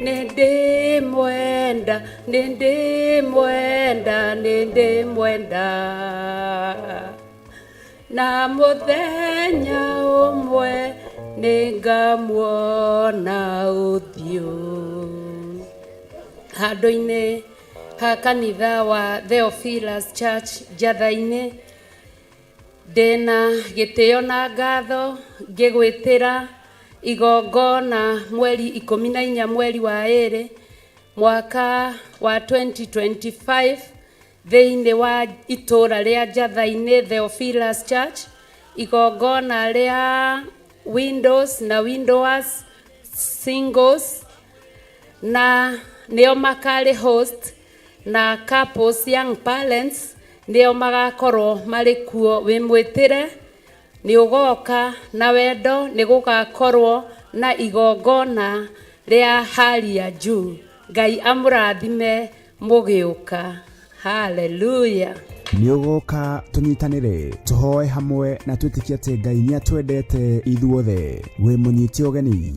Nĩ ndĩmwenda, nĩ ndĩmwenda, nĩ ndĩmwenda. Na mũthenya ũmwe nĩngamuona ũthiũ. Handũ-inĩ ha kanitha wa Theophilus Church Njatha-inĩ, ndĩna gĩtĩo na ngatho ngĩgwĩtĩra igongona mweri 14 mweri wa ĩrĩ mwaka wa 2025 thĩinĩ wa itũra rĩa Njatha-inĩ Theophilus Church, igongona rĩa widows na widowers, singles na nĩo makarĩ host, na couples, young parents nĩo magakorwo marĩ kuo. Wĩ mwĩtĩre nĩ ũgoka na wendo, nĩ gũgakorwo na igongona rĩa hali ya juu. Ngai amũrathime mũgĩũka. Haleluya. Nĩ ũgoka tũnyitanĩre, tũhoe hamwe na twĩtĩkie atĩ Ngai nĩ atwendete ithuothe. Wĩ mũnyite ũgeni.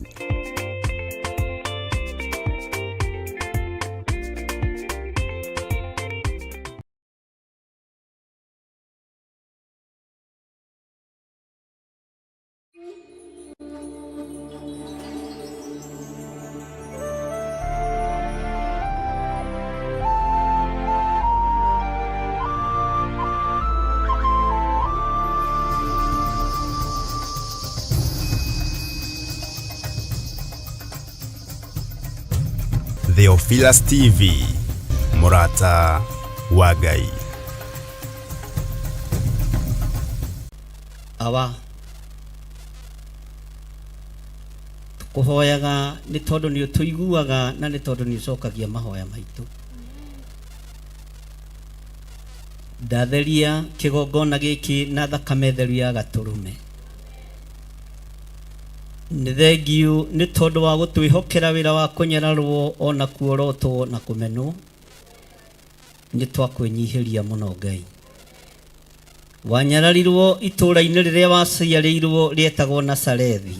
Theophilus TV, mũrata wa Ngai. Awa, tũkũhoyaga nĩ tondũ nĩ ũtũiguaga na nĩ tondũ nĩ ũcokagia mahoya maitũ. Ndatheria kĩgongona gĩkĩ na thakame theru ya gatũrũme. Nĩ thengiũ nĩ tondũ wa gũtwĩhokera wĩra wa kũnyararwo ona kuorotwo na kũmenwo. Nĩ twakwĩnyihĩria mũno Ngai. Wanyararirwo itũũra-inĩ rĩrĩa waciarĩirwo rĩetagwo Nazarethi.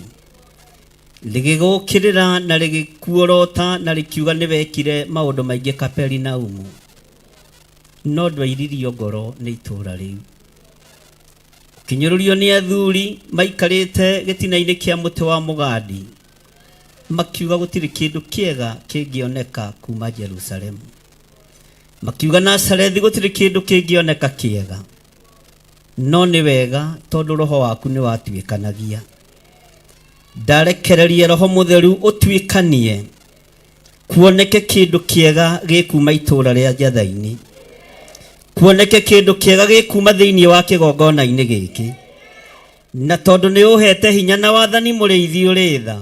Rĩgĩgũkĩrĩra na rĩgĩkuorota na rĩkiuga nĩ wekire maũndũ maingĩ Kaperinaumu. No ndwairirio ngoro nĩ itũũra rĩu. Ũkĩnyũrũrio nĩ athuri maikarĩte gĩtina-inĩ kĩa mũtĩ wa mũgandi, makiuga gũtirĩ kĩndũ kĩega kĩngĩoneka kuma Jerusalemu. Makiuga Nazarethi gũtirĩ kĩndũ kĩngĩoneka kĩega. No nĩ wega tondũ roho waku nĩ watuĩkanagia. Ndarekereria roho mũtheru ũtuĩkanie kuoneke kĩndũ kĩega gĩkuma itũũra rĩa Njatha-inĩ, kuoneke kĩndũ kĩega gĩkuma thĩinĩ wa kĩgongona-inĩ gĩkĩ. Na tondũ nĩ ũhete hinya na wathani mũrĩithi ũrĩ tha,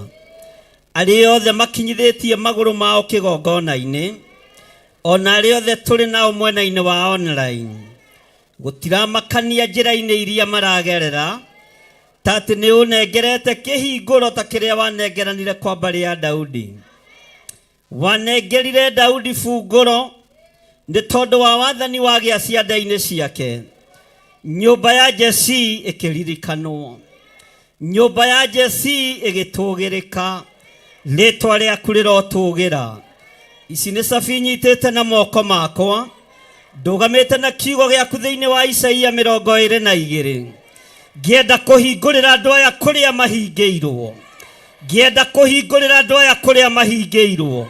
arĩa othe makinyithĩtie magũrũ mao kĩgongona-inĩ, ona arĩa othe tũrĩ nao mwena-inĩ wa online, gũtiramakania njĩra-inĩ iria maragerera, ta atĩ nĩ ũnengerete kĩhingũro ta kĩrĩa wanengeranire kwa mbarĩ ya Daudi. Wanengerire Daudi bungũro nĩ tondũ wa wathani wagĩa ciande-inĩ ciake. Nyũmba ya Jesii ĩkĩririkanwo, nyũmba ya Jesii ĩgĩtũgĩrĩka, rĩtwa rĩaku rĩrotũgĩra. Ici nĩ cabi nyitĩte na moko makwa, ndũgamĩte na kiugo gĩaku thĩinĩ wa Isaia 22, ngĩenda kũhingũrĩra andũ aya kũrĩa mahingĩirwo, ngĩenda kũhingũrĩra andũ aya kũrĩa mahingĩirwo.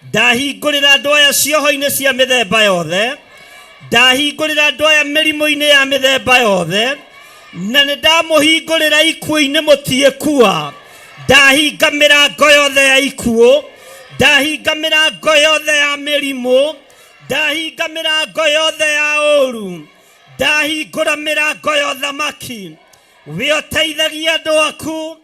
Ndahingũrĩra andũ aya cioho-inĩ cia mĩthemba yothe, ndahingũrĩra andũ aya mĩrimũ-inĩ ya mĩthemba yothe, na nĩ ndamũhingũrĩra ikuũ-inĩ mũtiĩkua. Ndahinga mĩrango yothe ya ikuũ, ndahinga mĩrango yothe ya mĩrimũ, ndahinga mĩrango yothe ya ũru, ndahingũra mĩrango ya ũthamaki. We ũteithagia andũ aku,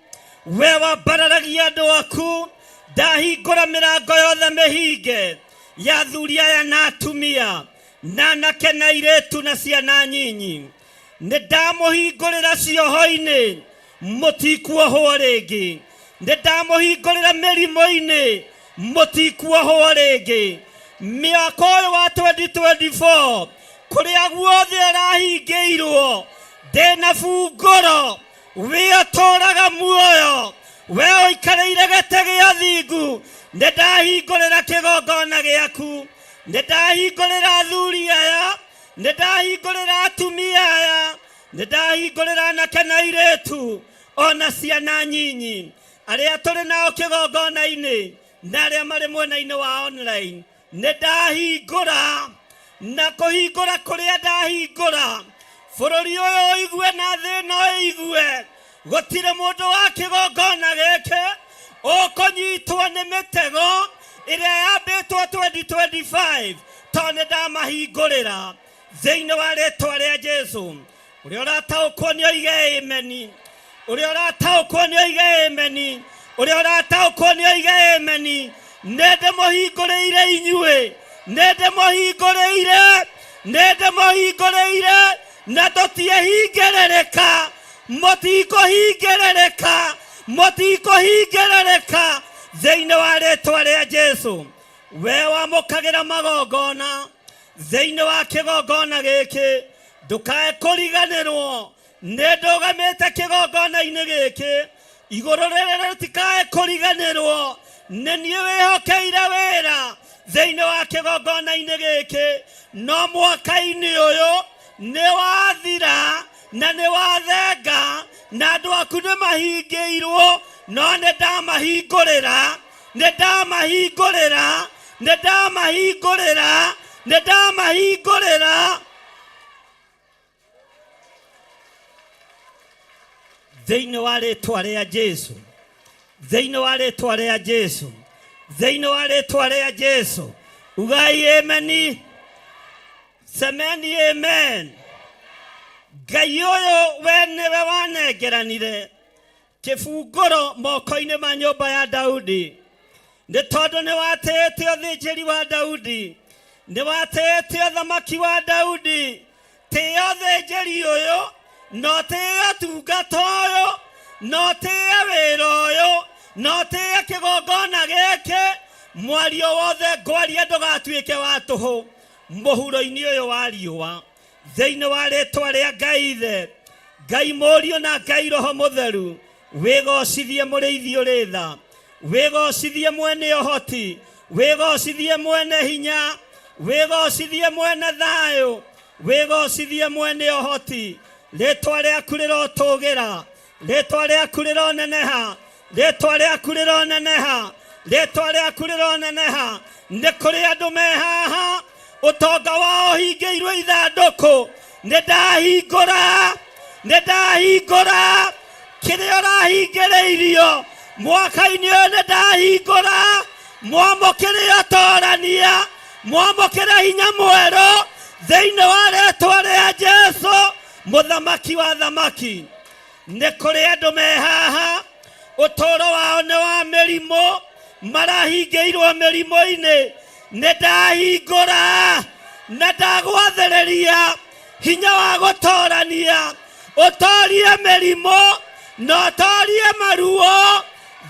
we wambararagia andũ aku, ndahingũra mĩrango yothe mĩhinge ya athuri aya na atumia na anake na airĩtu na ciana nyinyi. Nĩ ndamũhingũrĩra cioho-inĩ, mũtikuohwo rĩngĩ. Nĩ ndamũhingũrĩra mĩrimũ-inĩ, mũtikuohwo rĩngĩ. Mĩaka ũyũ wa 2024 kũrĩa guothe ũrahingĩirwo, ndĩna bungũro, we ũtũũraga muoyo, We ũikarĩire gĩtĩ gĩa thingu, nĩ ndahingũrĩra kĩgongona gĩaku, nĩ ndahingũrĩra athuri aya, nĩ ndahingũrĩra atumia aya, nĩ ndahingũrĩra anake na airĩtu ona ciana nyinyi arĩa tũrĩ nao kĩgongona-inĩ na arĩa marĩ mwena-inĩ wa online. Nĩ ndahingũra, na kũhingũra kũrĩa ndahingũra, bũrũri ũyũ ũigue na thĩ ĩno ĩigue, gũtirĩ mũndũ wa kĩgongona gĩkĩ ũkũnyitwo nĩ mĩtego ĩrĩa yambĩtwo 2025, tondũ nĩ ndamahingũrĩra thĩinĩ wa rĩtwa rĩa Jesu. Ũrĩa ũrataũkwo nĩ oige ameni. Ũrĩa ũrataũkwo nĩ oige ameni. Ũrĩa ũrataũkwo nĩ oige ameni. Nĩ ndĩmũhingũrĩire inyuĩ, nĩ ndĩmũhingũrĩire, nĩ ndĩmũhingũrĩire, na tũtiĩhingĩrĩrĩka, mũtikũhingĩrĩrĩka, mũtikũhingĩrĩrĩka thĩinĩ wa rĩtwa rĩa Jesu. We wamũkagĩra magongona thĩinĩ wa kĩgongona gĩkĩ, ndũkae kũriganĩrwo nĩ ndũgamĩte kĩgongona-inĩ gĩkĩ. Igũrũ rĩrĩ rĩtikae kũriganĩrwo nĩ niĩ wĩhokeire wĩra thĩinĩ wa kĩgongona-inĩ gĩkĩ. No mwaka-inĩ ũyũ nĩ wathira na nĩ wathenga, na andũ aku nĩ mahingĩirwo, no nĩ ndamahingũrĩra, nĩ ndamahingũrĩra, nĩ ndamahingũrĩra, nĩ ndamahingũrĩra. Thĩinĩ wa rĩtwa rĩa Jesu, thĩinĩ wa rĩtwa rĩa Jesu, thĩinĩ wa rĩtwa rĩa Jesu. Ugai ameni, semeni amen. Ngai ũyũ we nĩwe wanengeranire kĩbungũro moko-inĩ ma nyũmba ya Daudi, nĩ tondũ nĩ watĩĩte ũthĩnjĩri wa Daudi, nĩ watĩĩte ũthamaki wa Daudi. Tĩĩa ũthĩnjĩri ũyũ, na ũtĩĩe ũtungata ũyũ, na ũtĩĩe wĩra ũyũ, na ũtĩĩe kĩgongona gĩkĩ. Mwario wothe ngwaria ndũgatuĩke wa tũhũ mũhuro-inĩ ũyũ wa riũa, thĩinĩ wa rĩtwa rĩa Ngai Ithe, Ngai Mũriũ na Ngai Roho Mũtheru. Wĩgocithie mũrĩithi ũrĩ tha, wĩgocithie mwene ũhoti, wĩgocithie mwene hinya, wĩgocithie mwene thayũ, wĩgocithie mwene ũhoti. Rĩtwa rĩaku rĩrotũgĩra, rĩtwa rĩaku rĩroneneha, rĩtwa rĩaku rĩroneneha, rĩtwa rĩaku rĩroneneha. Nĩ kũrĩ andũ me haha ũtonga wao hingĩirwo ithandũkũ, nĩ ndahingũra, nĩ ndahingũra kĩrĩa ũrahingĩrĩirio mwaka-inĩ ũyũ, nĩ ndahingũra. Mwamũkĩre ũtorania, mwamũkĩre hinya mwerũ thĩinĩ wa rĩtwa rĩa Jesu, mũthamaki wa thamaki. Nĩ kũrĩ andũ me haha ũtũũro wao nĩ wa mĩrimũ, marahingĩirwo mĩrimũ-inĩ, nĩ ndahingũra na ndagwathĩrĩria hinya wa gũtorania, ũtorie mĩrimũ na ũtorie maruo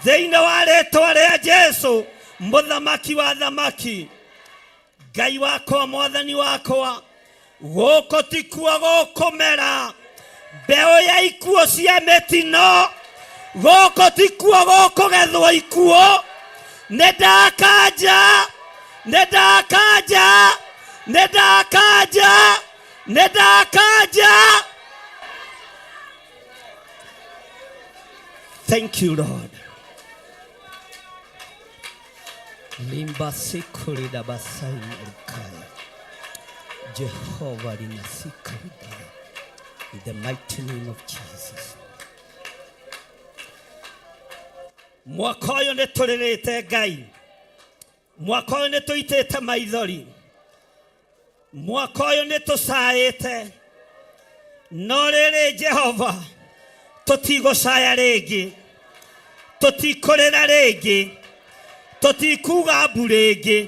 thĩinĩ wa rĩtwa rĩa Jesu, mũthamaki wa thamaki. Ngai wakwa, mwathani wakwa, gũkũ tikuo gũkũmera mbeũ ya ikuũ cia mĩtino, gũkũ tikuo gũkũgethwo ikuũ. Nĩ ndakanja, nĩ ndakanja, nĩ ndakanja, nĩ ndakanja. Thank you, Lord. Limba sikurida basai rikaya. Jehovah lina sikurida. In the mighty name of Jesus. Mwaka ũyũ nĩ tũrĩrĩte Ngai, mwaka ũyũ nĩ tũitĩte maithori, mwaka ũyũ nĩ tũcaĩte, no rĩrĩ Jehova, tũtigũcaya rĩngĩ, tũtikũrĩra rĩngĩ, tũtikuga mbu rĩngĩ.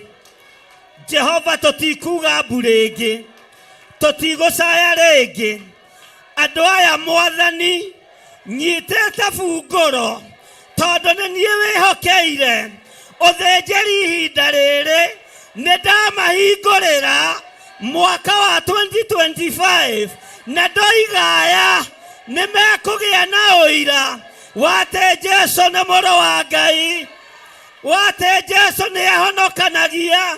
Jehova, tũtikuga mbu rĩngĩ, tũtigũcaya rĩngĩ. Andũ aya mwathani nyitĩte bungũro, tondũ nĩ niĩ wĩhokeire ũthĩnjĩri ihinda rĩrĩ, nĩ ndamahingũrĩra mwaka wa 2025, na ndoiga aya nĩ mekũgĩa na ũira. Wa atĩ Jesu nĩ mũrũ wa Ngai, wa atĩ Jesu nĩ ahonokanagia,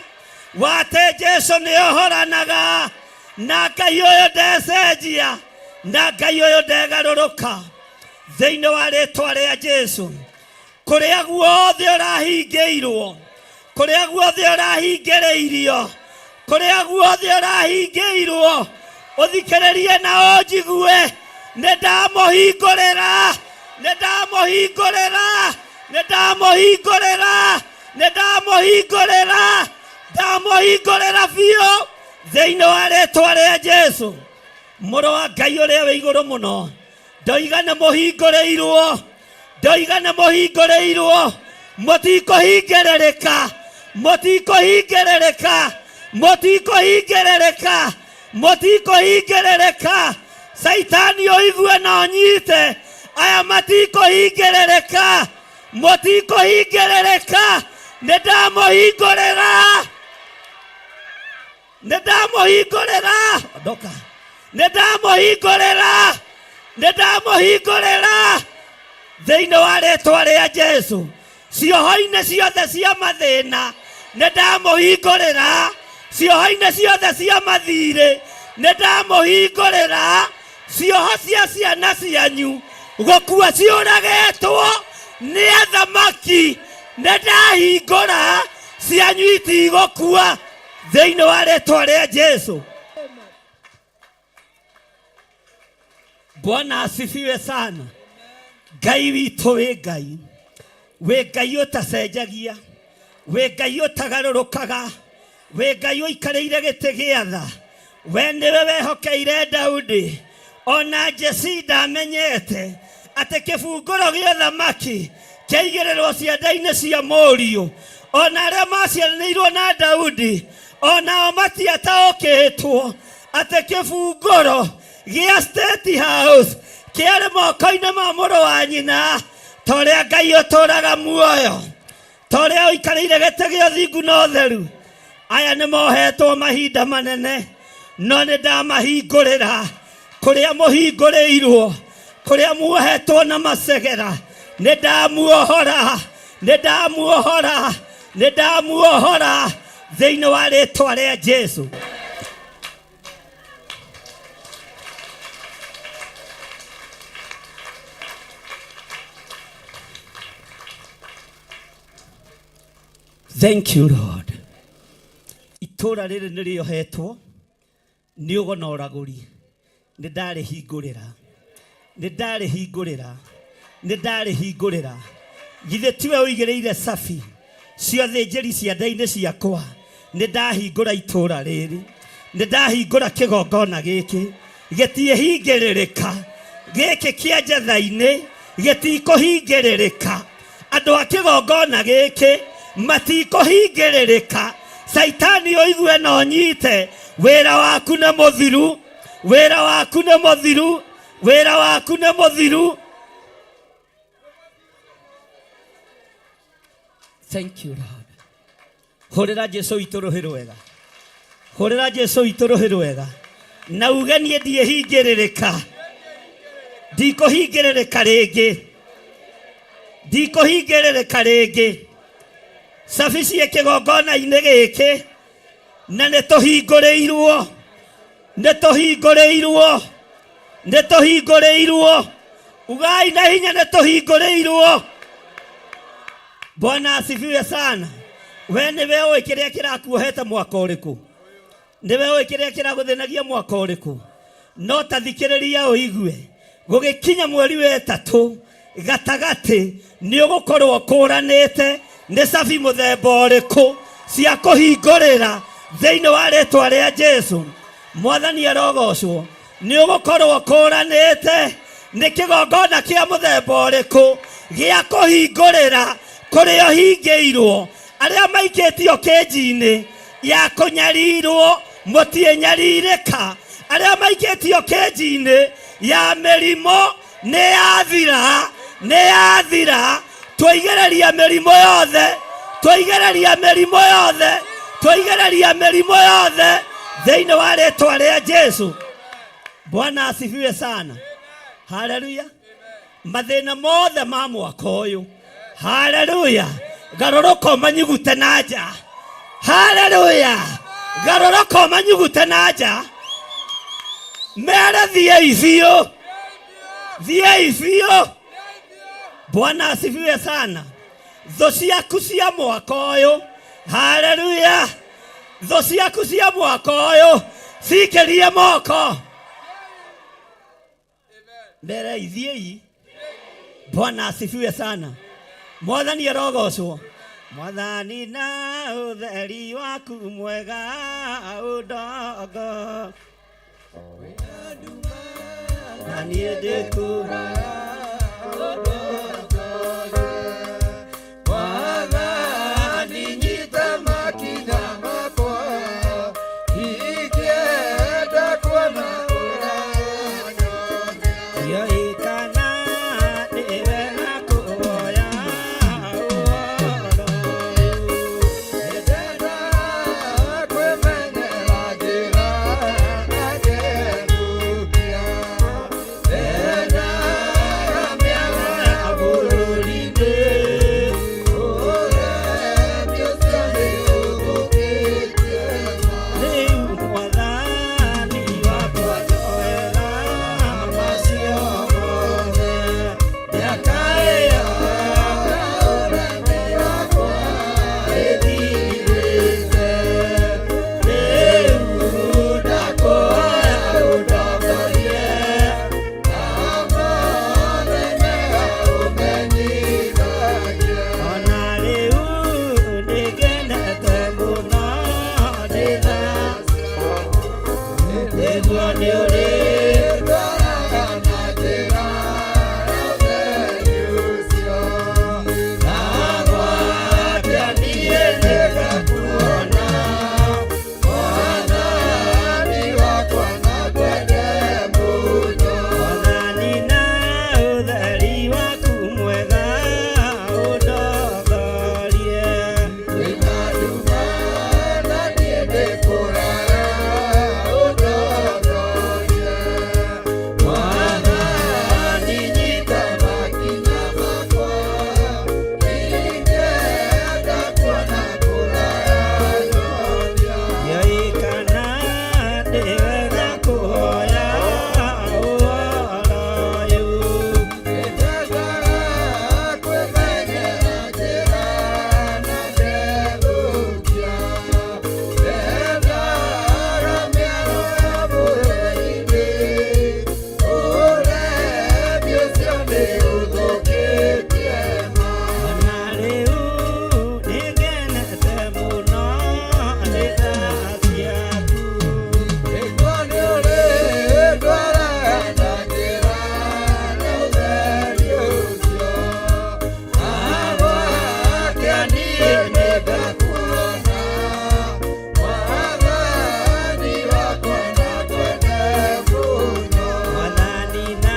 wa atĩ Jesu nĩ ohoranaga, na Ngai ũyũ ndecenjia, na Ngai ũyũ ndegarũrũka. Thĩinĩ wa rĩtwa rĩa Jesu, kũrĩa guothe ũrahingĩirwo, kũrĩa guothe ũrahingĩrĩirio, kũrĩa guothe ũrahingĩirwo, ũthikĩrĩrie na ũnjigue, nĩ ndamũhingũrĩra, nĩ ndamũhingũrĩra, nĩ ndamũhingũrĩra, nĩ ndamũhingũrĩra, ndamũhingũrĩra biũ thĩinĩ wa rĩtwa rĩa Jesu, mũrũ wa Ngai ũrĩa wĩ igũrũ mũno. Ndoiga nĩ mũhingũrĩirwo, ndoiga nĩ mũhingũrĩirwo, mũtikũhingĩrĩrĩka, mũtikũhingĩrĩrĩka, mũtikũhingĩrĩrĩka, mũtikũhingĩrĩrĩka. Caitani ũigue na ũnyite, aya matikũhingĩrĩrĩka, mũtikũhingĩrĩrĩka, nĩ ndamũhingũrĩra, nĩ ndamũhingũrĩra, ondoka, nĩ ndamũhingũrĩra, nĩ ndamũhingũrĩra thĩinĩ wa rĩtwa rĩa Jesu. Cioho-inĩ ciothe cia mathĩna nĩ ndamũhingũrĩra, cioho-inĩ ciothe cia mathirĩ nĩ ndamũhingũrĩra, cioho cia ciana cianyu gũkua ciũragĩtwo nĩ athamaki nĩ ndahingũra, cianyu itigũkua thĩinĩ wa rĩtwa rĩa Jesu. Bwana asifiwe sana. Ngai witũ wĩ Ngai, wĩ Ngai ũtacenjagia, wĩ Ngai ũtagarũrũkaga, wĩ Ngai ũikarĩire gĩtĩ gĩa tha. We nĩwe wehokeire Daudi, ona Jesi ndamenyete atĩ kĩbungũro gĩa ũthamaki kĩaigĩrĩrwo cianda-inĩ cia mũriũ. Ona arĩa maciaranĩirwo na Daudi onao matiataũkĩtwo atĩ kĩbungũro gĩa State House kĩarĩ moko-inĩ ma mũrũ wa nyina. Ta ũrĩa Ngai ũtũũraga muoyo, ta ũrĩa ũikarĩire gĩtĩ gĩa ũthingu na ũtheru, aya nĩ mohetwo mahinda manene, no nĩ ndamahingũrĩra. Kũrĩa mũhingũrĩirwo, kũrĩa muohetwo na macegera, nĩ ndamuohora, nĩ ndamuohora, nĩ ndamuohora thĩinĩ wa rĩtwa rĩa Jesu. Thank you Lord. Itũra rĩrĩ nĩ rĩohetwo nĩ ũgo na ũragũri, nĩ ndarĩhingũrĩra, nĩ ndarĩhingũrĩra, nĩ ndarĩhingũrĩra. Githĩ tiwe ũigĩrĩire cabi cia thĩnjĩri cianda-inĩ ciakwa? Nĩ ndahingũra itũra rĩrĩ, nĩ ndahingũra kĩgongona gĩkĩ, gĩtiĩhingĩrĩrĩka, gĩkĩ kĩa njetha-inĩ gĩtikũhingĩrĩrĩka. Andũ a kĩgongona gĩkĩ matikũhingĩrĩrĩka. Caitani ũigue na ũnyite, wĩra waku nĩ mũthiru, wĩra waku nĩ mũthiru, wĩra waku nĩ mũthiru. Thank you Lord. Hũrĩra Jesu witũ rũhĩ rwega, hũrĩra Jesu witũ rũhĩ rwega, na uge niĩ ndiĩhingĩrĩrĩka, ndikũhingĩrĩrĩka rĩngĩ, ndikũhingĩrĩrĩka rĩngĩ. Cabi ciĩ kĩgongona-inĩ gĩkĩ na nĩ tũhingũrĩirwo, nĩ tũhingũrĩirwo, nĩ tũhingũrĩirwo. Ugai na hinya, nĩ tũhingũrĩirwo. Bwana asifiwe sana. We nĩwe ũĩ kĩrĩa kĩrakuohete mwaka ũrĩkũ, nĩwe ũĩ kĩrĩa kĩragũthĩnagia mwaka ũrĩkũ. No ta thikĩrĩria ũigue, gũgĩkinya mweri wa ĩtatũ gatagatĩ nĩ ũgũkorwo ũkũranĩte nĩ cabi mũthemba ũrĩkũ cia kũhingũrĩra thĩinĩ wa rĩtwa rĩa Jesu. Mwathani arogocwo. Nĩ ũgũkorwo ũkũranĩte nĩ kĩgongona kĩa mũthemba ũrĩkũ gĩa kũhingũrĩra kũrĩa ũhingĩirwo. Arĩa maikĩtio kĩnji-inĩ ya kũnyarirwo mũtiĩnyarirĩka, arĩa maikĩtio kĩnji-inĩ ya mĩrimũ nĩ yathira, nĩ yathira. Twaigĩrĩria mĩrimũ yothe, twaigĩrĩria mĩrimũ yothe, twaigĩrĩria mĩrimũ yothe thĩinĩ wa rĩtwa rĩa Jesu. Bwana asifiwe sana. Haleluya. Mathĩna mothe ma mwaka ũyũ, haleluya, garũrũka ũmanyugute na nja. Haleluya, garũrũka ũmanyugute na nja. Mere thiĩi biũ, thiĩi biũ. Bwana asifiwe sana. Thũ ciaku cia mwaka ũyũ, haleluya, thũ ciaku cia mwaka ũyũ cikĩrie moko mbere, ithiĩi. Bwana asifiwe sana. Mwathani arogocwo. Mwathani, na ũtheri waku mwega ũndongo na niĩ ndĩkũraya. Mwathani, nyita makinya makwa, ingĩenda kuona ũranyonia. Yoikana nĩwe nakuoya ũhoro ũyũ. Ndĩrenda kwĩmenyera njĩra na ngenũkia. Ndendaga mĩago ya bũrũri-inĩ, ũremi ũcio nĩũthũkĩtie ma. Rĩu Mwathani wakwa njoera macio mothe, mĩaka ĩyo Ya ũremi wakwa ĩthirĩte. Rĩu Ndakũhoya ũndongorie, na mega ũmenyithagie. Ona rĩu nĩngenete mũno ndĩ tha nĩguo nĩ ũrĩ Ndwaraga na njĩra ya ũtheri ũcio, na gwakĩa niĩ nĩngakuona. Mwathani wakwa, na ngwende mũno. Mwathani, na ũtheri waku mwega ũndongorie. Kwĩna nduma na niĩ ndĩkũraya, ũndongorie. Mwathani, nyita makinya makwa, ingĩenda kuona kũraya nyonia. Yoikana nĩwega kũhoya ũhoro ũyũ. Ndendaga kwĩmenyera njĩra na ngenũkia. Ndendaga mĩago ya bũrũri-inĩ, ũremi ũcio nĩũthũkĩtie ma. Ona rĩu nĩngenete mũno nĩ tha ciaku. Nĩguo nĩũrĩndwaraga na njĩra ya ũtheri ũcio, na gwakĩa niĩ nĩngakuona. Mwathani wakwa, na ngwende mũno. Mwathani, na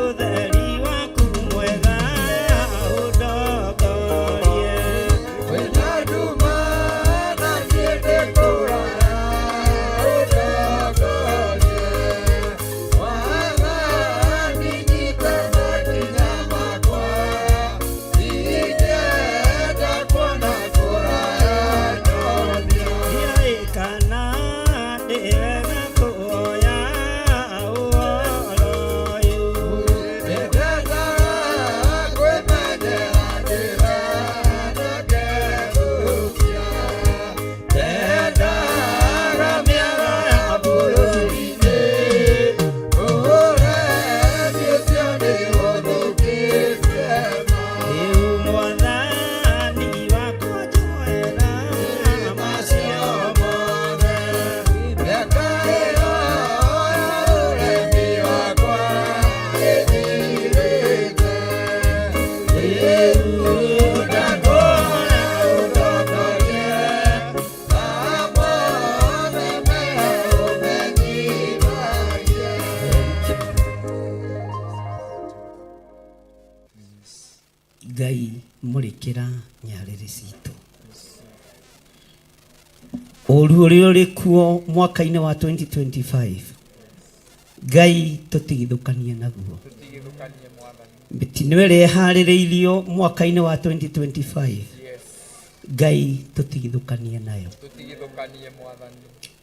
ũtheri waku mwega ũndongorie. Kwĩna nduma na niĩ ndĩkũraya, ũndongorie. Mwathani, nyita makinya makwa, ingĩenda kuona kũraya nyonia. Yoikana nĩwega kũhoya ũhoro ũyũ. Ndendaga kwĩmenyera njĩra na ngenũkia. Ndendaga mĩago ya bũrũri-inĩ, ũremi ũcio nĩũthũkĩtie ma. Rĩu Mwathani wakwa njoera macio mothe. Mĩaka ĩyo ya ũremi wakwa ĩthirĩte. Rĩu ndakũhoya ũndongorie, na mothe mega ũmenyithagie. Ngai, mũrĩkĩra nyarĩrĩ citũ, ũru ũrĩa ũrĩ kuo mwaka-inĩ wa 2025. Ngai tũtigithũkanie naguo. Mĩtino ĩrĩa ĩharĩrĩirio mwaka-inĩ wa 2025, Ngai tũtigithũkanie nayo.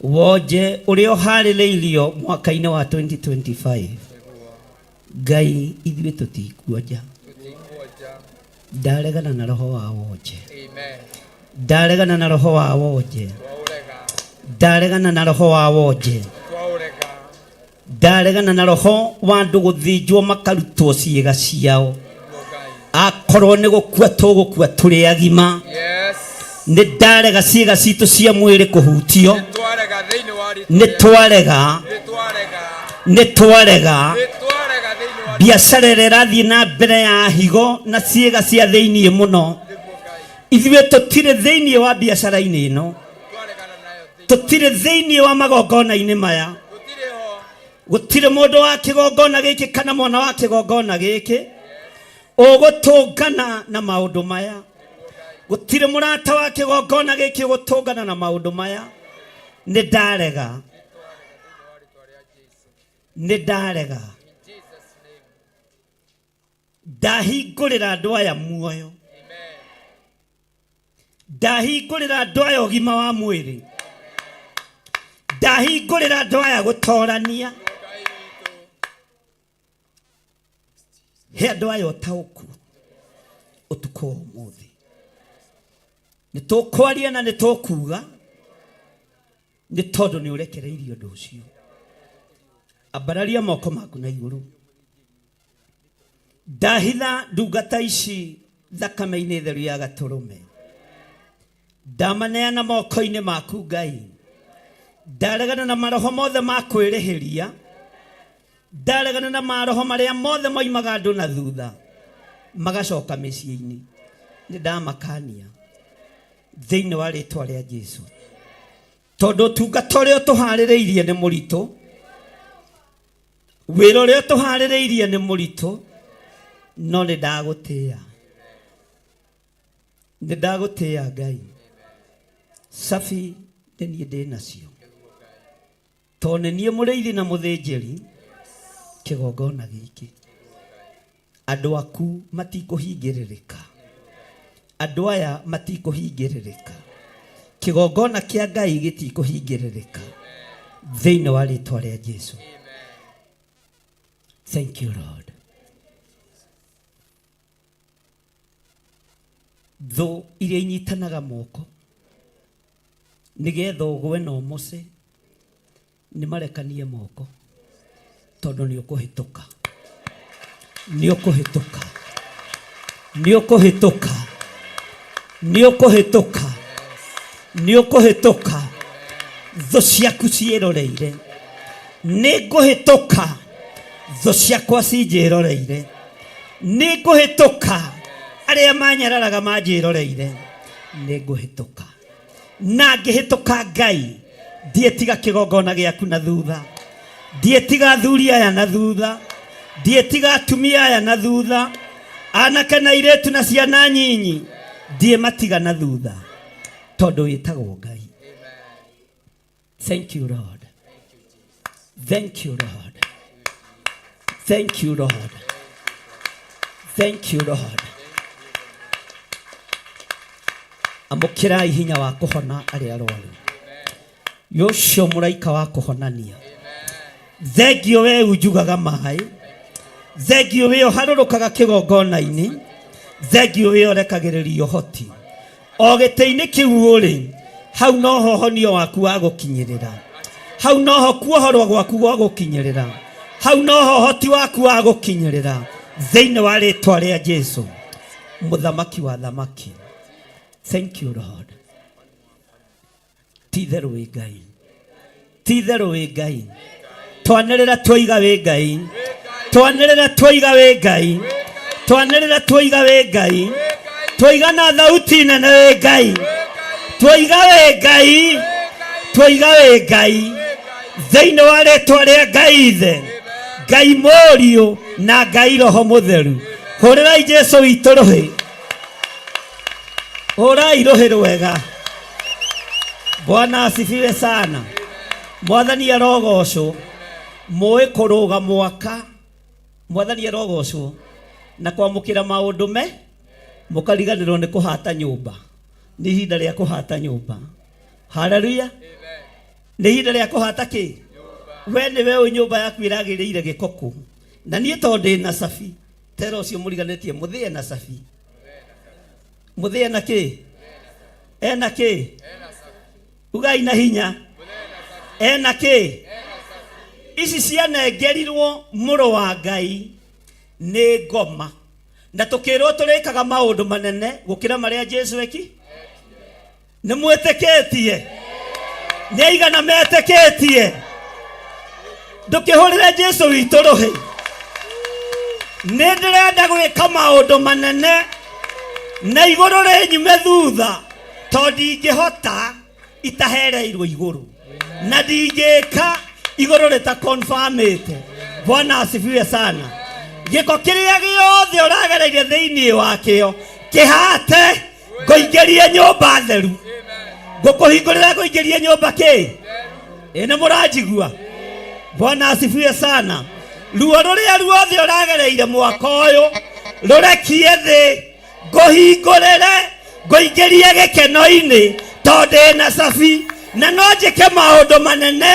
Wonje ũrĩa ũharĩrĩirio mwaka-inĩ wa 2025, Ngai ithuĩ tũtikuonja. Ndaregana na roho wa wonje, ndaregana na roho wa wonje, ndaregana na roho wa wonje, ndaregana na roho wa andũ gũthĩnjwo makarutwo ciĩga ciao. Akorwo nĩ gũkua tũgũkua tũrĩ agima, nĩ ndarega ciĩga citũ cia mwĩrĩ kũhutio. Nĩ twarega, nĩ twarega biacara ĩrĩa ĩrathiĩ na mbere ya higo na ciĩga cia thĩiniĩ mũno. Ithuĩ tũtirĩ thĩiniĩ wa biacara-inĩ ĩno, tũtirĩ thĩiniĩ wa magongona-inĩ maya. Gũtirĩ mũndũ wa kĩgongona gĩkĩ kana mwana wa kĩgongona gĩkĩ ũgũtũngana na maũndũ maya. Gũtirĩ mũrata wa kĩgongona gĩkĩ ũgũtũngana na maũndũ maya. Nĩ ndarega, nĩ ndarega. Ndahingũrĩra andũ aya muoyo, ndahingũrĩra andũ aya ũgima wa mwĩrĩ, ndahingũrĩra andũ aya gũtorania. He andũ aya ũtaũku ũtukũ wa ũmũthĩ. Nĩ tũkwaria na nĩ tũkuga, nĩ tondũ nĩ ũrekereirie ũndũ ũcio. Ambararia moko maku na igũrũ. Ndahitha ndungata ici thakame-inĩ theru ya gatũrũme, ndamaneana moko-inĩ maku Ngai. Ndaregana na maroho mothe ma kwĩrĩhĩria, ndaregana na maroho marĩa mothe moimaga andũ na thutha magacoka mĩciĩ-inĩ. Nĩ ndamakania thĩinĩ wa rĩtwa rĩa Jesu, tondũ ũtungata ũrĩa ũtũharĩrĩirie nĩ mũritũ, wĩra ũrĩa ũtũharĩrĩirie nĩ mũritũ, no nĩ ndagũtĩĩa, nĩ ndagũtĩĩa Ngai. Cabi nĩ niĩ ndĩ nacio, tondũ nĩ niĩ mũrĩithi na mũthĩnjĩri kĩgongona gĩkĩ. Andũ aku matikũhingĩrĩrĩka, andũ aya matikũhingĩrĩrĩka, kĩgongona kĩa Ngai gĩtikũhingĩrĩrĩka thĩinĩ wa rĩtwa rĩa Jesu. Thank you Lord. Thũ iria inyitanaga moko nĩgetha ũgwe na ũmoce, nĩ marekanie moko, tondũ nĩ ũkũhĩtũka, nĩ ũkũhĩtũka, nĩ ũkũhĩtũka, nĩ ũkũhĩtũka, nĩ ũkũhĩtũka. Thũ ciaku ciĩroreire, nĩ ngũhĩtũka. Thũ ciakwa cinjĩroreire, nĩ ngũhĩtũka. Arĩa manyararaga manjĩroreire, nĩ ngũhĩtũka. Na ngĩhĩtũka Ngai, ndiĩtiga kĩgongona gĩaku na thutha, ndiĩtiga athuri aya na thutha, ndiĩtiga atumia aya na thutha, anake na airĩtu na ciana nyinyi, ndiĩmatiga na thutha, tondũ wĩtagwo Ngai. Thank you Lord. Thank you Lord. Thank you Lord. Thank you Lord. Amũkĩrai hinya wa kũhona arĩa arwaru. Yocio mũraika wa kũhonania. Thengio we unjugaga maĩ. Thengio we ũharũrũkaga kĩgongona-inĩ. Thengio we ũrekagĩrĩria ũhoti. O gĩtĩ-inĩ kĩu ũrĩ, hau noho honio waku wa gũkinyĩrĩra, hau noho kuohorwo gwaku gwa gũkinyĩrĩra, hau noho ũhoti waku wa gũkinyĩrĩra, thĩinĩ wa rĩtwa rĩa Jesu mũthamaki wa thamaki. Thank you Lord. Ti itherũ wĩ Ngai, ti itherũ wĩ Ngai. Twanĩrĩra twoiga wĩ Ngai, twanĩrĩra twoiga wĩ Ngai, twanĩrĩra twoiga wĩ Ngai, twoiga na thauti nene wĩ Ngai, twoiga wĩ Ngai, twoiga wĩ Ngai, thĩinĩ wa rĩtwa rĩa Ngai Ithe, Ngai Mũriũ na Ngai Roho Mũtheru. Hũrĩrai Jesu witũ rũhĩ, hũrai rũhĩ rwega. Bwana asifiwe sana. Mwathani arogocwo. Mũĩ kũrũga mwaka, Mwathani arogocwo, na kwamũkĩra maũndũ me mũkariganĩrwo nĩ kũhata nyũmba. Nĩ ihinda rĩa kũhata nyũmba. Haleluya. Nĩ ihinda rĩa kũhata kĩ? We nĩwe ũĩ nyũmba yaku ĩragĩrĩire gĩko kũ. Na niĩ tondũ ndĩ na cabi, tera ũcio mũriganĩtie mũthĩe na cabi. Mũthĩe na kĩ? Ena kĩ? Ugai na hinya. Ena kĩ? Ici cianengerirwo mũrũ wa Ngai nĩ ngoma. Na tũkĩrwo tũrĩkaga maũndũ manene gũkĩra marĩa Jesu eki. Nĩ mwĩtĩkĩtie? Nĩ aigana metĩkĩtie? Ndũkĩhũrĩre Jesu witũ rũhĩ. Nĩ ndĩrenda gwĩka maũndũ manene na igũrũ rĩnyume thutha, tondũ ndingĩhota itahereirwo igũrũ, na ndingĩka igũrũ rĩtakonfamĩte. Bwana asifiwe sana. Gĩko kĩrĩa gĩothe ũragereire thĩinĩ wakĩo kĩhate, ngũingĩrie nyũmba theru, ngũkũhingũrĩra ngũingĩrie nyũmba kĩ ĩ. Nĩ mũranjigua? Bwana asifiwe sana. Ruo rũrĩa ruothe ũragereire mwaka ũyũ rũrekie thĩ, ngũhingũrĩre ngũingĩrie gĩkeno-inĩ, tondũ ndĩ na cabi na no njĩke maũndũ manene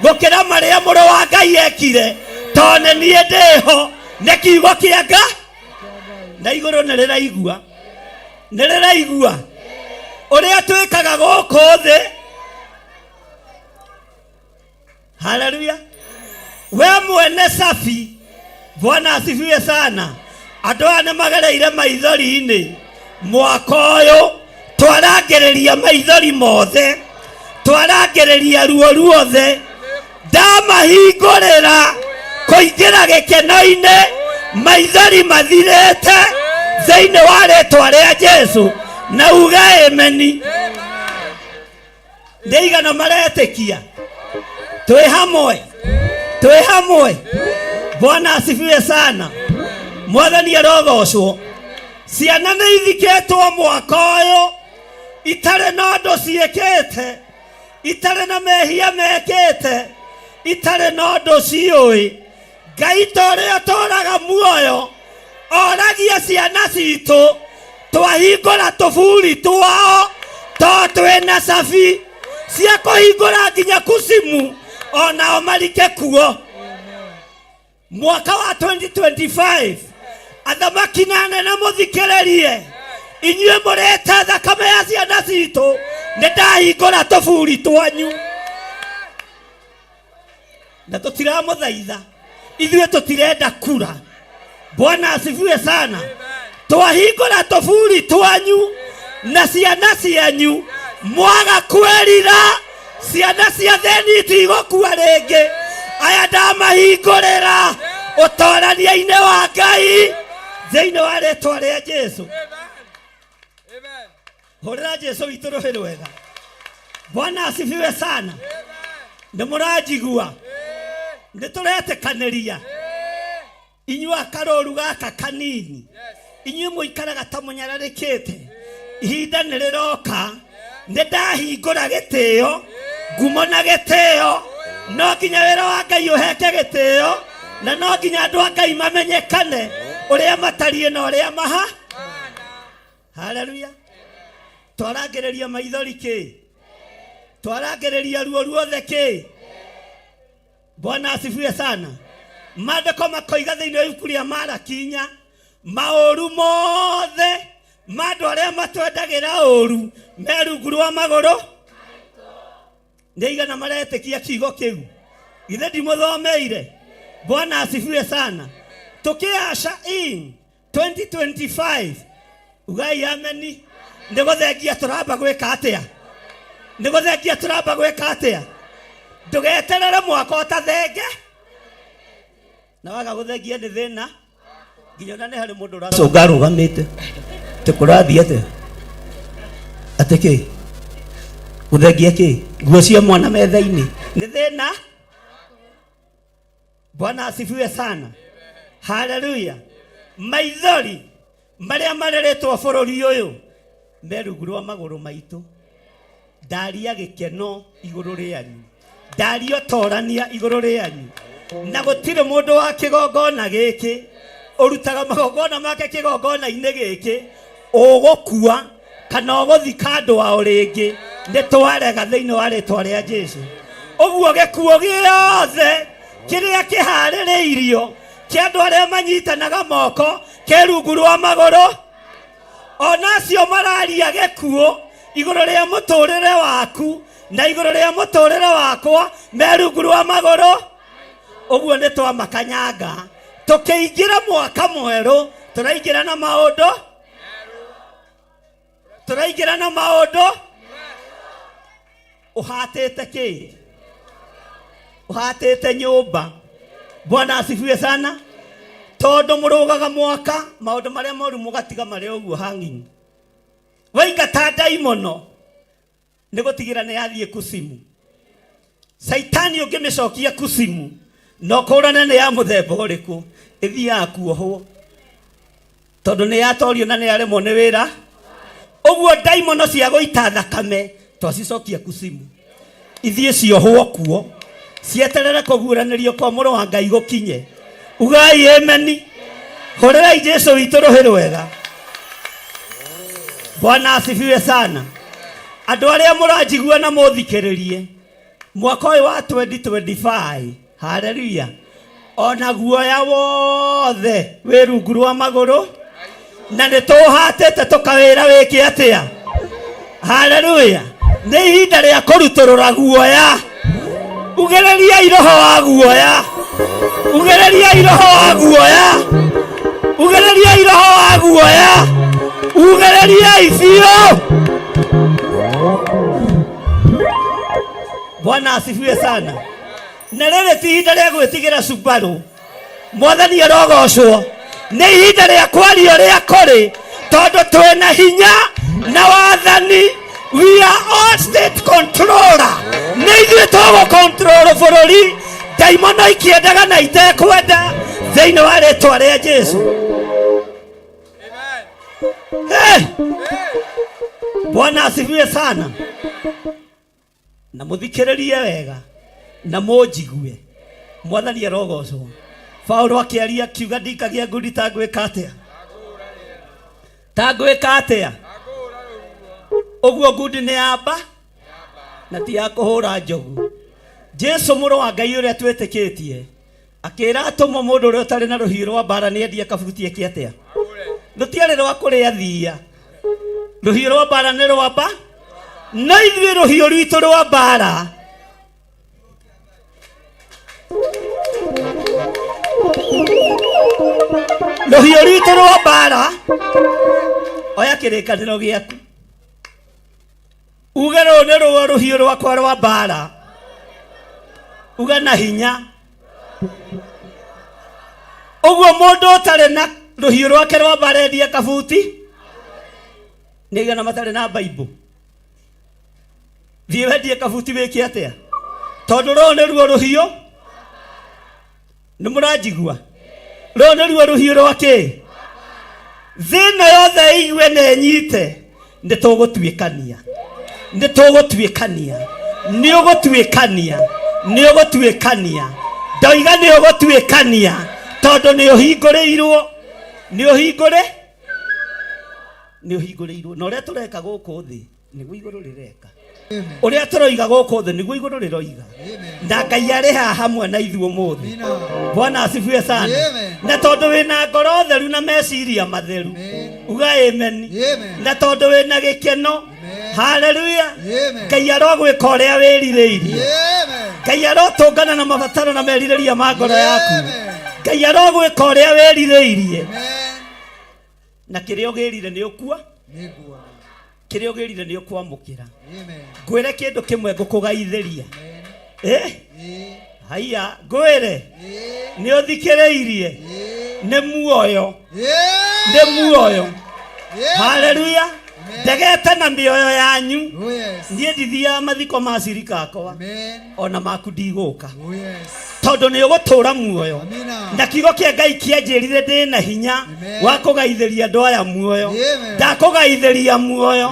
gũkĩra marĩa mũrũ wa Ngai ekire, tondũ nĩ niĩ ndĩho. Nĩ kiugo kĩa Ngai na igũrũ nĩ rĩraigua, nĩ rĩraigua ũrĩa twĩkaga gũkũ thĩ. Haleluya. We mwene cabi, Bwana asifiwe sana. Andũ aya nĩ magereire maithori-inĩ mwaka ũyũ, twarangĩrĩria maithori mothe, twarangĩrĩria ruo ruothe, ndamahingũrĩra kũingĩra gĩkeno-inĩ, maithori mathirĩte thĩinĩ wa rĩtwa rĩa Jesu, na uge ameni. Nĩ aigana maretĩkia? Twĩ hamwe, twĩ hamwe. Bwana asifiwe sana. Mwathani arogocwo. Ciana nĩ ithikĩtwo mwaka ũyũ itarĩ na ũndũ ciĩkĩte, itarĩ na mehia mekĩte, itarĩ na ũndũ ciũĩ. Ngai ta ũrĩa ũtũũraga muoyo oragie ciana citũ, twahingũra tũburi twao to twĩna cabi cia kũhingũra nginya kucimu, onao marike kuo. Mwaka wa 2025, athamaki na anene mũthikĩrĩrie, inyuĩ mũrĩte thakame ya ciana citũ, nĩ ndahingũra tũburi twanyu. Na tũtiramũthaitha, ithuĩ tũtirenda kura. Bwana asifiwe sana. Twahingũra tũburi twanyu na ciana cianyu, mwaga kwĩrira, ciana cia theni itigũkua rĩngĩ. Aya ndamahingũrĩra ũtorania-inĩ wa Ngai thĩinĩ wa rĩtwa rĩa Jesu. Hũrĩra Jesu witũ rũhĩ rwega. Bwana asifiwe sana. Nĩ mũranjigua? Nĩ tũretĩkanĩria inyuĩ akarũru gaka kanini, inyuĩ mũikaraga ta mũnyararĩkĩte, ihinda nĩ rĩroka nĩ ndahingũra gĩtĩo, ngumo na gĩtĩo. No nginya wĩra wa Ngai ũheke gĩtĩo, na no nginya andũ a Ngai mamenyekane ũrĩa matariĩ na ũrĩa maha. Haleluya. Twarangĩrĩria maithori kĩ? Twarangĩrĩria ruo ruothe kĩ? Bwana asifiwe sana. Maandĩko makoiga thĩinĩ wa ibuku rĩa Malaki 4, maũru mothe ma andũ arĩa matwendagĩra ũru me rungu rwa magũrũ. Nĩ aigana maretĩkia kiugo kĩu? Githĩ ndimũthomeire? Bwana asifiwe sana. Tũkĩaca in 2025, ugai ameni. Nĩ gũthengia tũramba gwĩka atĩa? Nĩ gũthengia tũramba gwĩka atĩa? Ndũgeterere mwaka ũtathenge, na waga gũthengia nĩ thĩna. Nginya ona nĩ harĩ mũndũ ũracũnga arũgamĩte tĩ kũrathiĩ atĩa, atĩ kĩ gũthengia kĩ nguo cia mwana metha-inĩ nĩ thĩna. Bwana asifiwe sana. Haleluya. Maithori marĩa mareretwo bũrũri ũyũ me rungu rwa magũrũ maitũ. Ndaria gĩkeno igũrũ rĩanyu, ndaria ũtorania igũrũ rĩanyu. Na gũtirĩ mũndũ wa kĩgongona gĩkĩ ũrutaga magongona make kĩgongona-inĩ gĩkĩ ũgũkua kana ũgũthika andũ ao rĩngĩ. Nĩ twarega thĩinĩ wa rĩtwa rĩa Jesu. Ũguo gĩkuũ gĩothe kĩrĩa kĩharĩrĩirio kĩa andũ arĩa manyitanaga moko kĩ rungu rwa magũrũ, ona acio mararia gĩkuũ igũrũ rĩa mũtũrĩre waku na igũrũ rĩa mũtũrĩre wakwa me rungu rwa magũrũ. Ũguo nĩ twamakanyanga tũkĩingĩra mwaka mwerũ, tũraingĩra na maũndũ, tũraingĩra na maũndũ. Ũhatĩte kĩ? Ũhatĩte nyũmba. Bwana asifiwe sana. Tondũ mũrũgaga mwaka maũndũ marĩa moru mũgatiga marĩ ũguo hang'inyi. Waingata ndaimono nĩ gũtigĩra nĩ yathiĩ kusimu. Caitani ũngĩmĩcokia kusimu na ũkũrane nĩ ya mũthemba ũrĩkũ, ĩthiaga kuohwo tondũ nĩ yatorio na nĩ yaremwo nĩ wĩra. Ũguo ndaimono cia gũita thakame twacicokia kusimu, ithiĩ ciohwo kuo cieterere kũguũranĩrio kwa mũrũ wa Ngai gũkinye. Ugai ameni. Hũrĩrai Jesu witũ rũhĩ rwega. Bwana asifiwe sana. Andũ arĩa mũranjigua na mũthikĩrĩrie, mwaka ũyũ wa 2025, haleluya, ona guoya wothe wĩ rungu rwa magũrũ, na nĩ tũhatĩte tũkawĩra wĩke atĩa. Haleluya. Nĩ ihinda rĩa kũrutũrũra guoya. Ugĩrĩriai roho wa guoya, ugĩrĩriai roho wa guoya, ugĩrĩriai roho wa guoya, ugĩrĩriai biũ. Bwana asifiwe sana. Na rĩrĩ ti ihinda rĩa gwĩtigĩra Subaru. Mwathani arogocwo. Nĩ ihinda rĩa kwaria ũrĩa kũrĩ, tondũ twĩna hinya na wathani. We are all state controller. Nĩ ithuĩ tũgũcontrol bũrũri, ndaimono ikĩendaga na itekwenda, thĩinĩ wa rĩtwa rĩa Jesu. Hey! Bwana asifiwe sana. Na mũthikĩrĩrie wega na mũnjigue. Mwathani arogocwo. Paulo akĩaria akiuga, ndikagia ngundi ta ngwĩka atĩa, ta ngwĩka atĩa. Ũguo ngundi nĩ yamba na ti ya kũhũra njogu. Jesu mũrũ wa Ngai ũrĩa twĩtĩkĩtie akĩra atũmwo, mũndũ ũrĩa ũtarĩ na rũhiũ rwa mbara nĩ endie kabuti eke atĩa. Rũtiarĩ rwa kũrĩa thiia, rũhiũ rwa mbara nĩ rwamba. No ithuĩ rũhiũ rwitũ rwa mbara rũhiũ rwitũ rwa mbara, oya kĩrĩkanĩro gĩaku uge rũũ nĩ ruo rũhiũ rwakwa rwa mbara, uga na hinya. Ũguo mũndũ ũtarĩ na rũhiũ rwake rwa mbara endie kabuti nĩ igana matarĩ na Bible. Thiĩ wendie kabuti wĩke atĩa, tondũ rũũ nĩ ruo rũhiũ. Nĩ mũranjigua? Rũũ nĩ ruo rũhiũ rwa kĩ? Thĩ ĩno yothe ĩigue na ĩnyite, nĩ tũgũtuĩkania, nĩ tũgũtuĩkania, nĩ ũgũtuĩkania, nĩ ũgũtuĩkania. Ndoiga nĩ ũgũtuĩkania, tondũ nĩ ũhingũrĩirwo, nĩ ũhingũrĩ, nĩ ũhingũrĩirwo. Na ũrĩa tũreka gũkũ thĩ nĩguo igũrũ rĩreka, ũrĩa tũroiga gũkũ thĩ nĩguo igũrũ rĩroiga. Na Ngai arĩ haha hamwe na ithuĩ ũmũthĩ. Bwana asifiwe sana. Na tondũ wĩna ngoro theru na meciria matheru, uga amen. Na tondũ wĩna gĩkeno, haleluya, Ngai arogwĩka ũrĩa wĩrirĩirie. Ngai arotũngana na mabataro na merirĩria ma ngoro yaku. Ngai arogwĩka ũrĩa wĩrirĩirie, na kĩrĩa ũgĩrire nĩ ũkua, kĩrĩa ũgĩrire nĩ ũkwamũkĩra. Ngwĩre kĩndũ kĩmwe ngũkũgaithĩria. Eh, haiya, ngwĩre nĩ ũthikĩrĩirie, nĩ muoyo, nĩ muoyo. Haleluya. Ndegete na mĩoyo yanyu. Niĩ ndithiaga mathiko ma cirika akwa, ona maku ndigũka, tondũ nĩ ũgũtũra muoyo. Na kiugo kĩa Ngai kĩanjĩrire ndĩ na hinya wa kũgaithĩria andũ aya muoyo. Ndakũgaithĩria muoyo,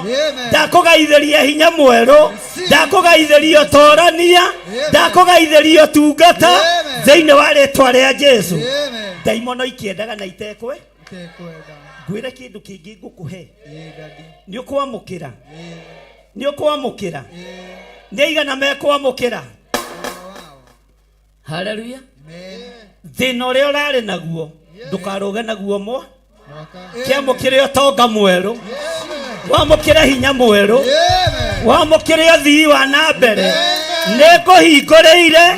ndakũgaithĩria hinya mwerũ, ndakũgaithĩria ũtorania, ndakũgaithĩria ũtungata. Thĩinĩ wa rĩtwa rĩa Jesu. Amen. Ndaimono ikĩendaga na itekwe. Itekwenda. Ngwĩre kĩndũ kĩngĩ ngũkũhe. Ĩĩ, daddy. Nĩ ũkwamũkĩra. Ĩĩ. Nĩ ũkwamũkĩra. Ĩĩ. Nĩ aigana mekwamũkĩra? Wow. Haleluya. Amen. Thĩna ũrĩa ũrarĩ naguo ndũkarũge naguo mwa. Mwaka. Kĩamũkĩre ũtonga mwerũ. Wamũkĩre hinya mwerũ. Amen. Wamũkĩre ũthii wa na mbere. Nĩ ngũhingũrĩire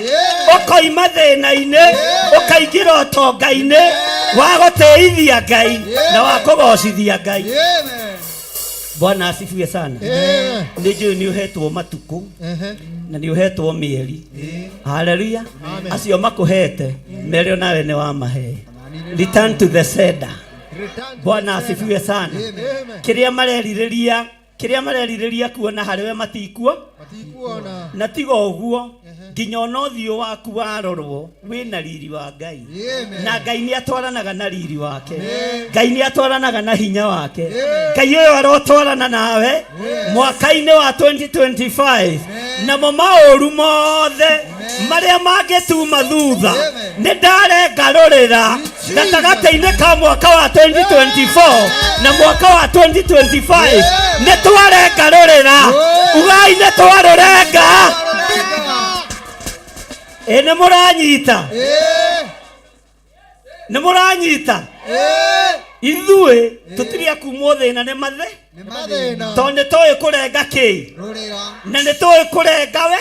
ũkoima thĩna-inĩ ũkaingĩra ũtonga-inĩ wa gũtĩithia Ngai na wa kũgocithia Ngai. Amen. Bwana asifiwe sana. Amen. Nĩ njũĩ nĩ ũhetwo matukũ Ehe. na nĩ ũhetwo mĩeri. Haleluya. Acio makũhete mere onawe nĩ wamahe. Return to the sender. Return to Bwana the sender. asifiwe sana. Amen. Kĩrĩa marerirĩria, kĩrĩa marerirĩria kuona harĩ we matikuo. Matikuona. Na tiga ũguo nginya ona ũthiũ waku warorwo wĩna riri wa Ngai. Amen. Na Ngai nĩ atwaranaga na riri wake. Ngai nĩ atwaranaga na hinya wake. Ngai ũyũ arotwarana nawe mwaka-inĩ wa 2025 namo maũru mothe marĩa mangĩtuma thutha nĩ ndarengarũrĩra gatagatĩ-inĩ ka mwaka wa 2024 na mwaka wa 2025 nĩ twarengarũrĩra. Ugai nĩ twarũrenga. Ĩ nĩ mũranyita? Ĩĩ. Nĩ mũranyita? Ĩĩ. Ithuĩ tũtirĩ akumwo thĩna nĩ mathe Nĩ mathĩna. tondũ nĩ tũĩ kũrenga kĩ Rũrĩra. na nĩ tũĩ kũrenga we.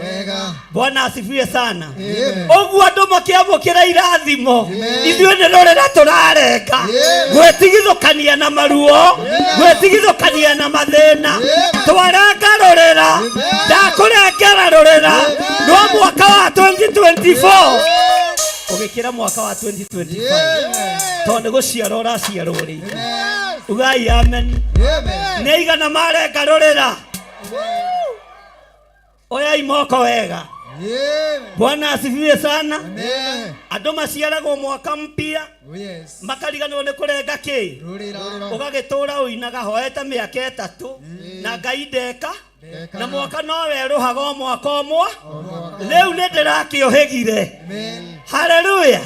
Wega. Bwana asifiwe sana. Amen. Ũguo andũ makĩamũkĩra irathimo ithuĩ nĩ rũrĩra tũrarenga gwĩtigithũkania na maruo, gwĩtigithũkania na mathĩna. Twarenga rũrĩra, ndakũrengera rũrĩra rwa mwaka wa 2024 ũgĩkĩra mwaka wa 2025 tondũ nĩ gũciarwo ũraciarwo rĩngĩ. Ugai amen. Amen. Nĩ aigana marenga rũrĩra? Oyai moko wega. Amen. Bwana asifiwe sana. Amen. Andũ maciaragwo mwaka mpya Oh, yes. makariganĩrwo nĩ kũrenga kĩ. Rũrĩra. Ũgagĩtũra ũinaga hoete mĩaka ĩtatũ na Ngai ndeka Ndeka. na mwaka no werũhaga o mwaka ũmwe. Rĩu nĩ ndĩrakĩũhĩgire. Amen. Haleluya.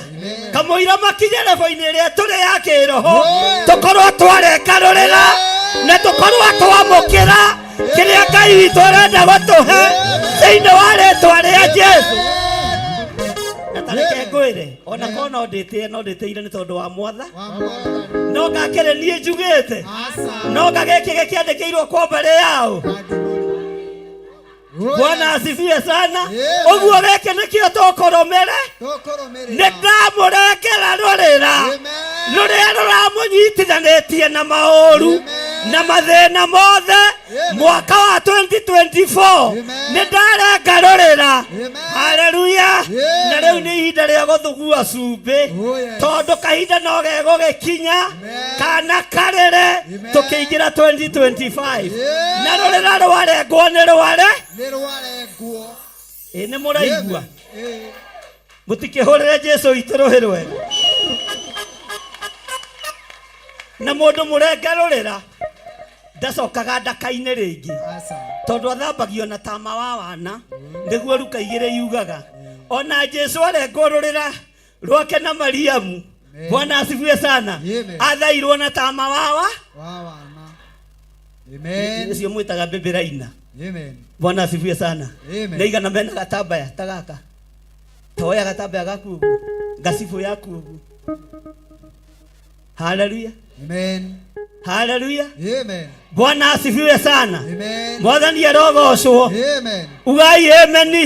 Kamũira makinye rebo-inĩ ĩrĩa tũrĩ ya kĩroho tũkorwo twarenga rũrĩra na tũkorwo twamũkĩra kĩrĩa Ngai witũ arenda gũtũhe thĩinĩ wa rĩtwa rĩa Jesu. Na tareke ngwĩre ona korwo no ndĩtĩe no ndĩtĩire nĩ tondũ wa mwatha Wa mwathani. no ngakĩrĩ niĩ njugĩte Asa. no ngagĩkĩ gĩkĩandĩkĩirwo kwa mbere yao. Bwana asifiwe sana. Amen. Ũguo gĩkĩ nĩkĩo tũkũrũmĩre. Tũkũrũmĩrĩra. Nĩ ndamũrengera rũrĩra Amen. rũrĩa rũramũnyitithanĩtie na maũru Amen. na mathĩna mothe Amen. mwaka wa 2024 Amen. nĩ ndarenga rũrĩra. Amen. Haleluya. Amen. Na rĩu nĩ ihinda rĩa gũthugua cumbĩ Oh, yes. tondũ kahinda no gegũgĩkinya Amen. kana karĩre Amen. tũkĩingĩra 2025 Amen. na rũrĩra rwarengwo nĩ rware. Nĩ rwarengwo. Ĩ nĩ mũraigua? Ĩĩ. Mũtikĩhũrĩre Jesu witũ rũhĩ rwega. Na mũndũ mũrenge rũrĩra ndacokaga ndaka-inĩ rĩngĩ Asa. tondũ athambagio na tama wa wana nĩguo Luka igĩrĩ yugaga. Ona Jesu arengwo rũrĩra rwake na Mariamu. Bwana asifiwe sana. Amen. Athairwo na tama wawa Wa wana. Amen. ũcio mwĩtaga mbĩmbĩraina. Amen. Bwana asifiwe sana. Amen. Nĩ igana mena gatambaya ta gaka toya gatambaya gaku ũguo ngacibũ yaku ũguo. Haleluya. Amen. Haleluya. Amen. Bwana asifiwe sana. Amen. Mwathani arogocwo. Amen. Ugai ameni.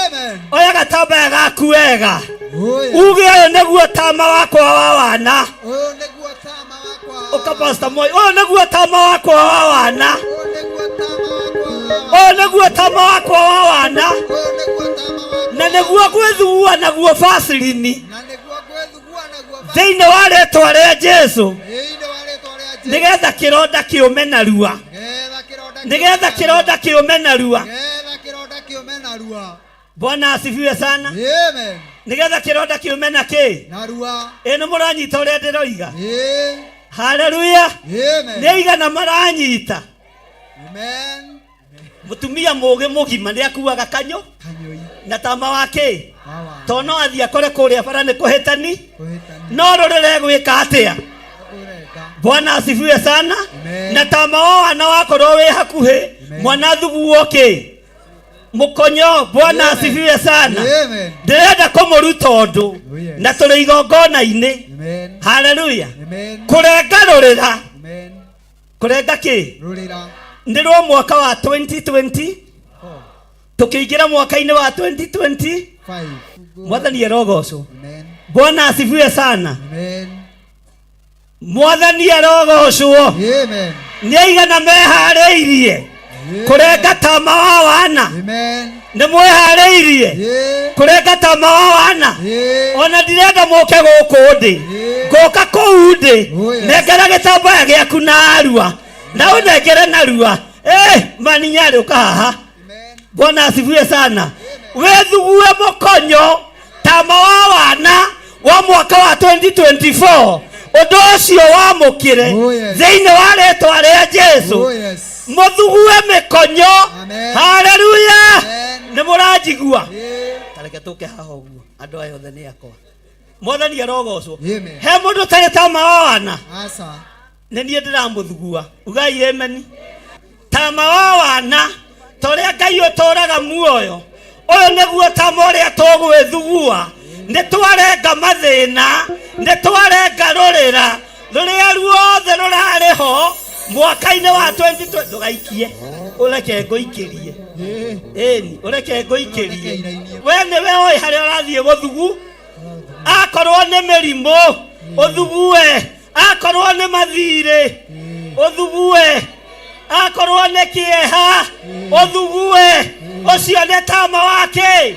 Amen. Oya gatambaya gaku wega Oh, yes. uge ũyũ nĩguo tama wakwa wa wana. Ũyũ nĩguo tama wakwa. Ũka Pastor Moi, ũyũ nĩguo tama wakwa wa wana. Ũyũ nĩguo tama wakwa wa Ũyũ nĩguo tama wakwa wa wana. Ũyũ nĩguo tama wakwa. Na nĩguo gwĩthugua naguo bacirini Na nĩguo gwĩthugua naguo ba- thĩinĩ wa rĩtwa rĩa Jesu Thĩinĩ wa rĩtwa rĩa Jesu. nĩgetha kĩronda kĩũme narua. Nĩgetha kĩronda Nĩgetha kĩronda kĩũme narua. Nĩgetha kĩronda kĩũme narua. Bwana asifiwe sana. Amen. Nĩgetha kĩronda kĩũme na kĩ. Narua. Ĩ nĩ mũranyita ũrĩa ndĩroiga? Ĩĩ. Haleluya. Amen. Nĩ aigana maranyita? Amen. Mũtumia mũgĩ mũgima nĩ akuaga kanyũ Kanyũi. na tama wa kĩ. Wa To no athiĩ akore kũrĩa bara nĩ kũhĩtani. Kũhĩtani. No rũrĩra egwĩka atĩa? Kũrenga. Bwana asifiwe sana. Amen. Na tama wa wana wakorwo wĩ hakuhĩ, Amen. mwana thuguo kĩ mũkonyo. Bwana Amen. asifiwe sana. Amen. Ndĩrenda kũmũruta ũndũ. Oh, yes. Na tũrĩ igongona-inĩ. Amen. Haleluya. Amen. Kũrenga rũrĩra. Amen. Kũrenga kĩ? Rũrĩra. Nĩ rwa mwaka wa 2020. 4. Tũkĩingĩra mwaka-inĩ wa 2020. 5. Mwathani arogocwo. Amen. Bwana asifiwe sana. Amen. Mwathani arogocwo. Amen. Nĩ aigana meharĩirie kũrenga tama wa wana? Amen. Nĩ mwĩharĩirie Yeah. kũrenga tama wa wana? Yeah. Ona ndirenda mũke gũkũ ndĩ, ngũka kũu ndĩ. Oh, yes. Nengera gĩtambaya gĩaku na arua na ũnengere narua. Eh, maninyarĩ ũka haha. Amen. Bwana asifiwe sana. Wĩthugue mũkonyo tama wa wana wa mwaka wa 2024, ũndũ ũcio wamũkĩre Oh, yes. thĩinĩ wa rĩtwa rĩa Jesu. Oh yes. Mũthugue mĩkonyo. Amen. Haleluya. Amen. Nĩ mũranjigua? Yeah. Tareke tũke haha ũguo, andũ aya othe nĩ akwa. Mwathani arogocwo. Amen. He mũndũ ũtarĩ tama wa wana? Asa. Nĩ niĩ ndĩramũthugua. Ugai ameni. Tama wa wana, ta ũrĩa Ngai ũtũraga muoyo, ũyũ nĩguo tama ũrĩa tũgwĩthugua. Nĩ twarenga mathĩna, nĩ twarenga rũrĩra rũrĩa ruothe rũrarĩ ho mwaka-inĩ wa 2020. Ndũgaikie, ũreke ngũikĩrie. Ĩni, ũreke ngũikĩrie. We nĩwe ũĩ harĩa ũrathiĩ gũthugu. Akorwo nĩ mĩrimũ, ũthugue. Akorwo nĩ mathirĩ, ũthugue. Akorwo nĩ kĩeha, ũthugue. Ũcio nĩ tama wake.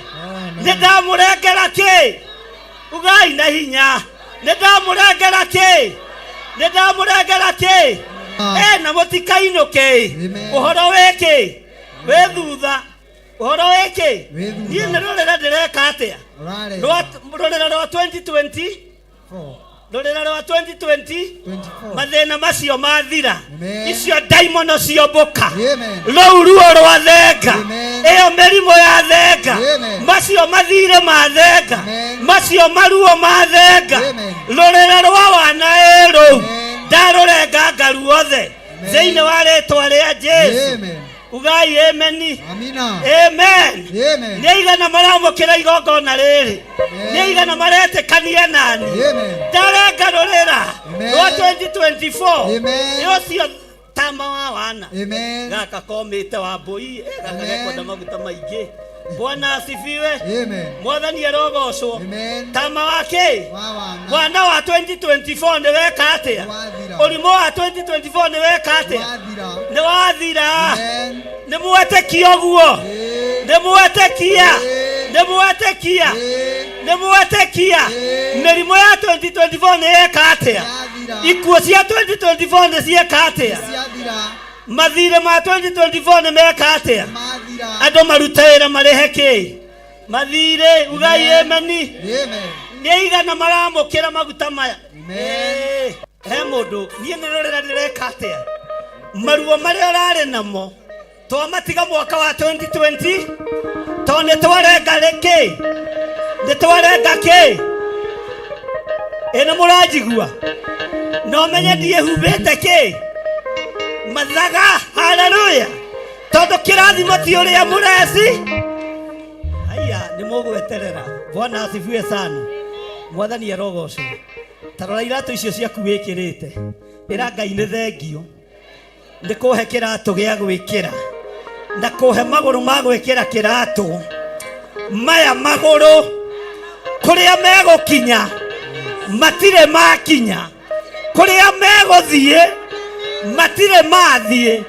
Nĩ ndamũrengera kĩ? Ugai na hinya, nĩ ndamũrengera kĩ? Nĩ ndamũrengera kĩ? E na mũtikainũke. Amen. Ũhoro wĩkĩ wĩ thutha, ũhoro wĩkĩ? Wĩ thutha. Niĩ nĩ rũrĩra ndĩreka atĩa? Ũrarenga. Rũrĩra rwa 2020. 4. Rũrĩra rwa 2020. 24. Mathĩna macio mathira. Amen. Icio ndaimono ciombũka. Amen. Rũu ruo rwa thenga. Amen. Ĩyo mĩrimũ ya thenga. Amen. Macio mathirĩ ma thenga. Amen. Macio maruo ma thenga. Amen. Rũrĩra rwa wana ĩ rũu Amen. ndarũrenganga ruothe thĩinĩ wa rĩtwa rĩa Jesu. Amen. Ugai ameni. Amina. Amen. Amen. Nĩ aigana maramũkĩra igongona rĩrĩ? Nĩ aigana maretĩkania nani? Amen. Ndarenga rũrĩra Amen. rwa 2024. Amen. Nĩ ũcio tama wa wana. Amen. Gaka komĩte wa mbũi, eh, gaka Amen. gekwenda maguta maingĩ. Bwana asifiwe. Amen. Mwathani arogocwo. Amen. Tama wa kĩ? Wa wana. Mwana wa 2024 nĩ weka atĩa? Wathira. Ũrimũ wa 2024 nĩ weka atĩa? Wathira. Nĩ wathira. Amen. Nĩ mwetĩkia ũguo? Yeah. Nĩ mwetĩkia? Ĩĩ. Nĩ mwetĩkia? Yeah. Nĩ mwetĩkia? Ĩĩ. Mĩrimũ ya 2024 nĩ yeka atĩa? Yathira. Ikuũ cia 2024 nĩ cieka atĩa? Ciathira. Mathirĩ ma 2024 nĩ meka atĩa? Mathira. Andũ marute wĩra marĩhe kĩ mathirĩ. Ugai ameni. Amen. Nĩ aigana maramũkĩra maguta maya? Amen. Ĩĩ. He mũndũ niĩ nĩ rũrĩra ndĩreka atĩa? Maruo marĩa ũrarĩ namo twamatiga mwaka wa 2020, tondũ nĩ twarenga kĩ? Nĩ twarenga kĩ? Ĩ nĩ mũranjigua? No menye ndiĩhumbĩte kĩ mathaga. Haleluya. Tondũ kĩrathimo ti ũrĩa mũreci. Haya, nĩ mũgweterera. Bwana asifiwe sana. Mwathani arogocwo. Ta rora iratũ icio ciaku wĩkĩrĩte, ĩra Ngai nĩ thengio nĩ kũhe kĩratũ gĩa gwĩkĩra na kũhe magũrũ ma gwĩkĩra kĩratũ. Maya magũrũ kũrĩa megũkinya matirĩ makinya, kũrĩa megũthiĩ matirĩ mathiĩ,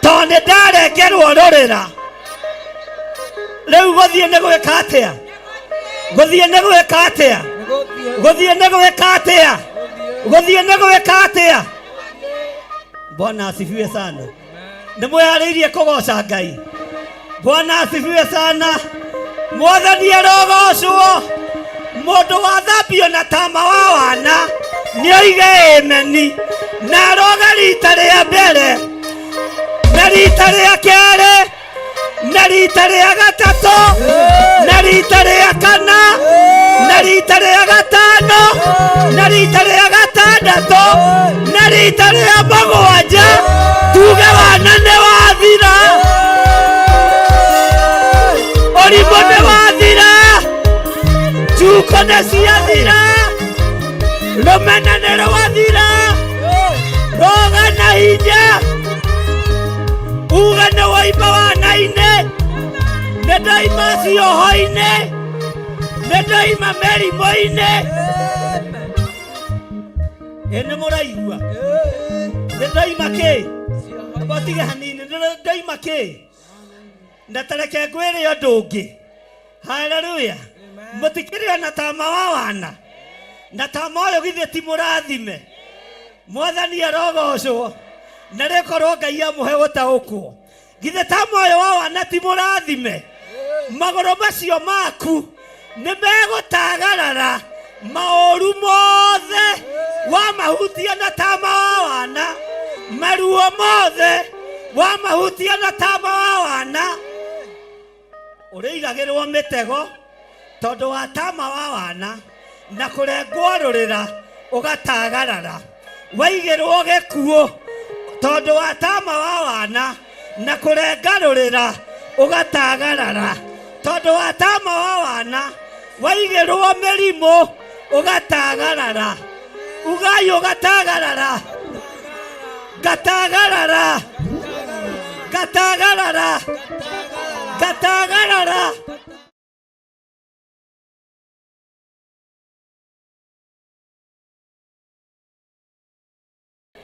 tondũ nĩ ndarengerwo rũrĩra. Rĩu gũthiĩ nĩ gwĩka atĩa? Gũthiĩ nĩ gwĩka atĩa? Gũthiĩ nĩ gwĩka atĩa? Gũthiĩ nĩ gwĩka atĩa? Bwana asifiwe sana. Nĩ mwĩharĩirie kũgoca Ngai? Bwana asifiwe sana. Mwathani arogocwo. Mũndũ wathambio na tama wa wana nĩ oige ameni na aroga rita rĩa mbere na rita rĩa kerĩ na Na rita rĩa gatatũ, na rita rĩa kana, na rita rĩa gatano, na rita rĩa gatandatũ, na rita rĩa mũgwanja, tuge wana nĩ wathira, ũrimũ nĩ wathira, njuko nĩ ciathira, rũmena nĩ rwathira, roga na hinya, uga nĩ waima wana-inĩ, nĩ ndaima cioho-inĩ, nĩ ndaima mĩrimũ-inĩ. Ĩ nĩ mũraigua? Nĩ ndaima kĩ? Amba ũtige hanini, nĩ ndaima kĩ? Na tareke ngwĩre ũndũ ũngĩ. Haleluya. Mũtikĩrĩ ona tama wa wana, na tama ũyũ githĩ ti mũrathime? Mwathani arogocwo. Na rĩkorwo Ngai amũhe gũtaũkwo, githĩ tama ũyũ wa wana ti mũrathime? Magũrũ macio maku nĩ megũtagarara maũru mothe wamahutia na tama wa wana, maruo mothe wamahutia na tama wa wana. Ũrĩigagĩrwo mĩtego tondũ wa tama wa wana, na kũrengwo rũrĩra ũgatagarara, waigĩrwo gĩkuũ tondũ wa tama wa wana, na kũrenga rũrĩra ũgatagarara tondũ wa tama wa wana, waigĩrwo mĩrimũ ũgatagarara. Ugai ũgatagarara, ngatagarara, ngatagarara, ngatagarara.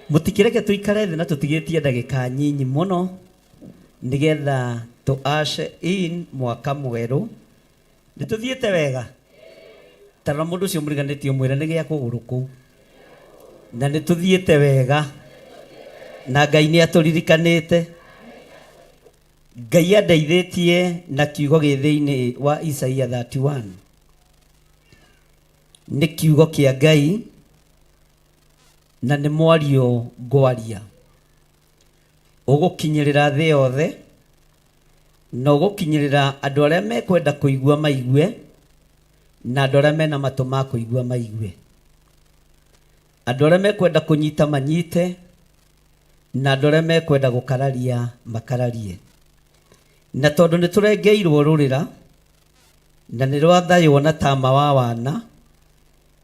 Mutikireke tuikare thĩ na tũtigĩtie ndagĩka nyinyi mũno nĩgetha tũ usher in mwaka mwerũ. Nĩ tũthiĩte wega? Tarora mũndũ ũcio mũriganĩtie ũmwĩre nĩ gĩa kũgũrũ kũu. Na nĩ tũthiĩte wega, na Ngai nĩ atũririkanĩte. Ngai andeithĩtie na kiugo gĩ thĩinĩ wa Isaia 31. Nĩ kiugo kĩa Ngai na nĩ mwario ngwaria. Ũgũkinyĩrĩra thĩ yothe, na ũgũkinyĩrĩra andũ arĩa mekwenda kũigua maigue, na andũ arĩa mena matũ ma kũigua maigue. Andũ arĩa mekwenda kũnyita manyite, na andũ arĩa mekwenda gũkararia makararie. Na tondũ nĩ tũrengeirwo rũrĩra, na nĩ rwathaywo na tama wa wana,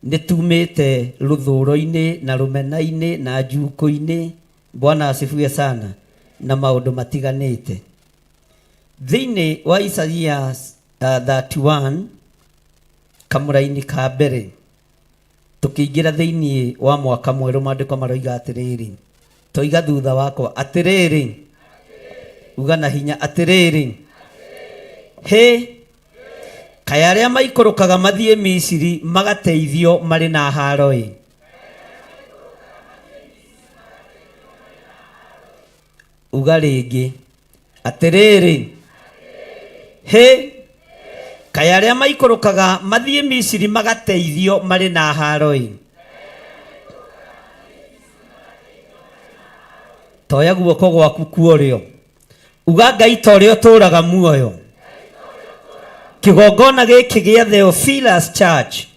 nĩ tumĩte rũthũro-inĩ na rũmena-inĩ na njukũ-inĩ. Bwana asifiwe sana, na maũndũ matiganĩte. Thĩinĩ wa Isaia 31 kamũraini ka mbere, tũkĩingĩra thĩinĩ wa mwaka mwerũ, maandĩko maroiga atĩrĩrĩ, toiga thutha wakwa atĩrĩrĩ, uga na hinya atĩrĩrĩ, hĩ kaĩ arĩa maikũrũkaga mathiĩ Misiri magateithio marĩ na haro ĩ. Uga rĩngĩ atĩrĩrĩ, hĩ kaĩ arĩa maikũrũkaga mathiĩ Misiri magateithio marĩ na haro ĩ. Toya guoko gwaku kuorĩo, uga Ngai ta ũrĩa ũtũũraga muoyo. Kĩgongona gĩkĩ gĩa Theophilus Church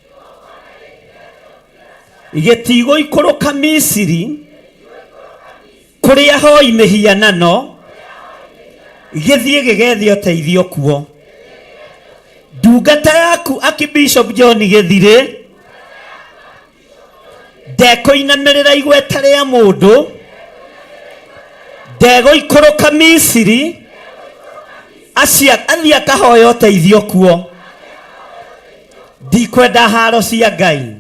gĩtigũikũrũka Misiri kũrĩa hoi mĩhianano, gĩthiĩ gĩgethe ũteithio kuo. Ndungata yaku Archbishop John Gĩthirĩ ndekũinamĩrĩra igweta rĩa mũndũ, ndegũikũrũka Misiri athiĩ akahoya ũteithio kuo. Ndikwenda haro cia Ngai.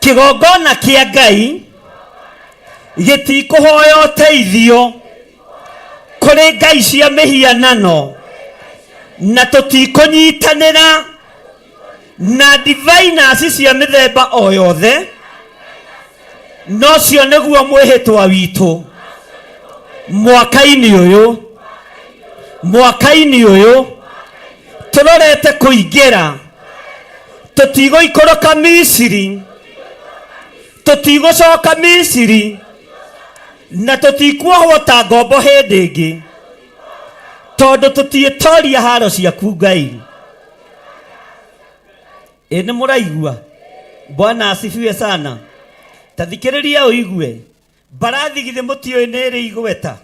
Kĩgongona kĩa Ngai gĩtikũhoya ũteithio kũrĩ ngai cia mĩhianano, na tũtikũnyitanĩra na diviners cia mĩthemba o yothe, nocio nĩguo mwĩhĩtwa witũ mwaka-inĩ ũyũ. Mwaka-inĩ ũyũ tũrorete kũingĩra, tũtigũikũrũka Misiri, tũtigũcoka Misiri, na tũtikuohwo ta ngombo hĩndĩ ĩngĩ. Tondũ tũtiĩtoria haro ciaku Ngai. Ĩ nĩ mũraigua? Bwana asifiwe sana. Ta thikĩrĩria ũigue. Mbarathi githĩ mũtiũĩ nĩ ĩrĩ igweta?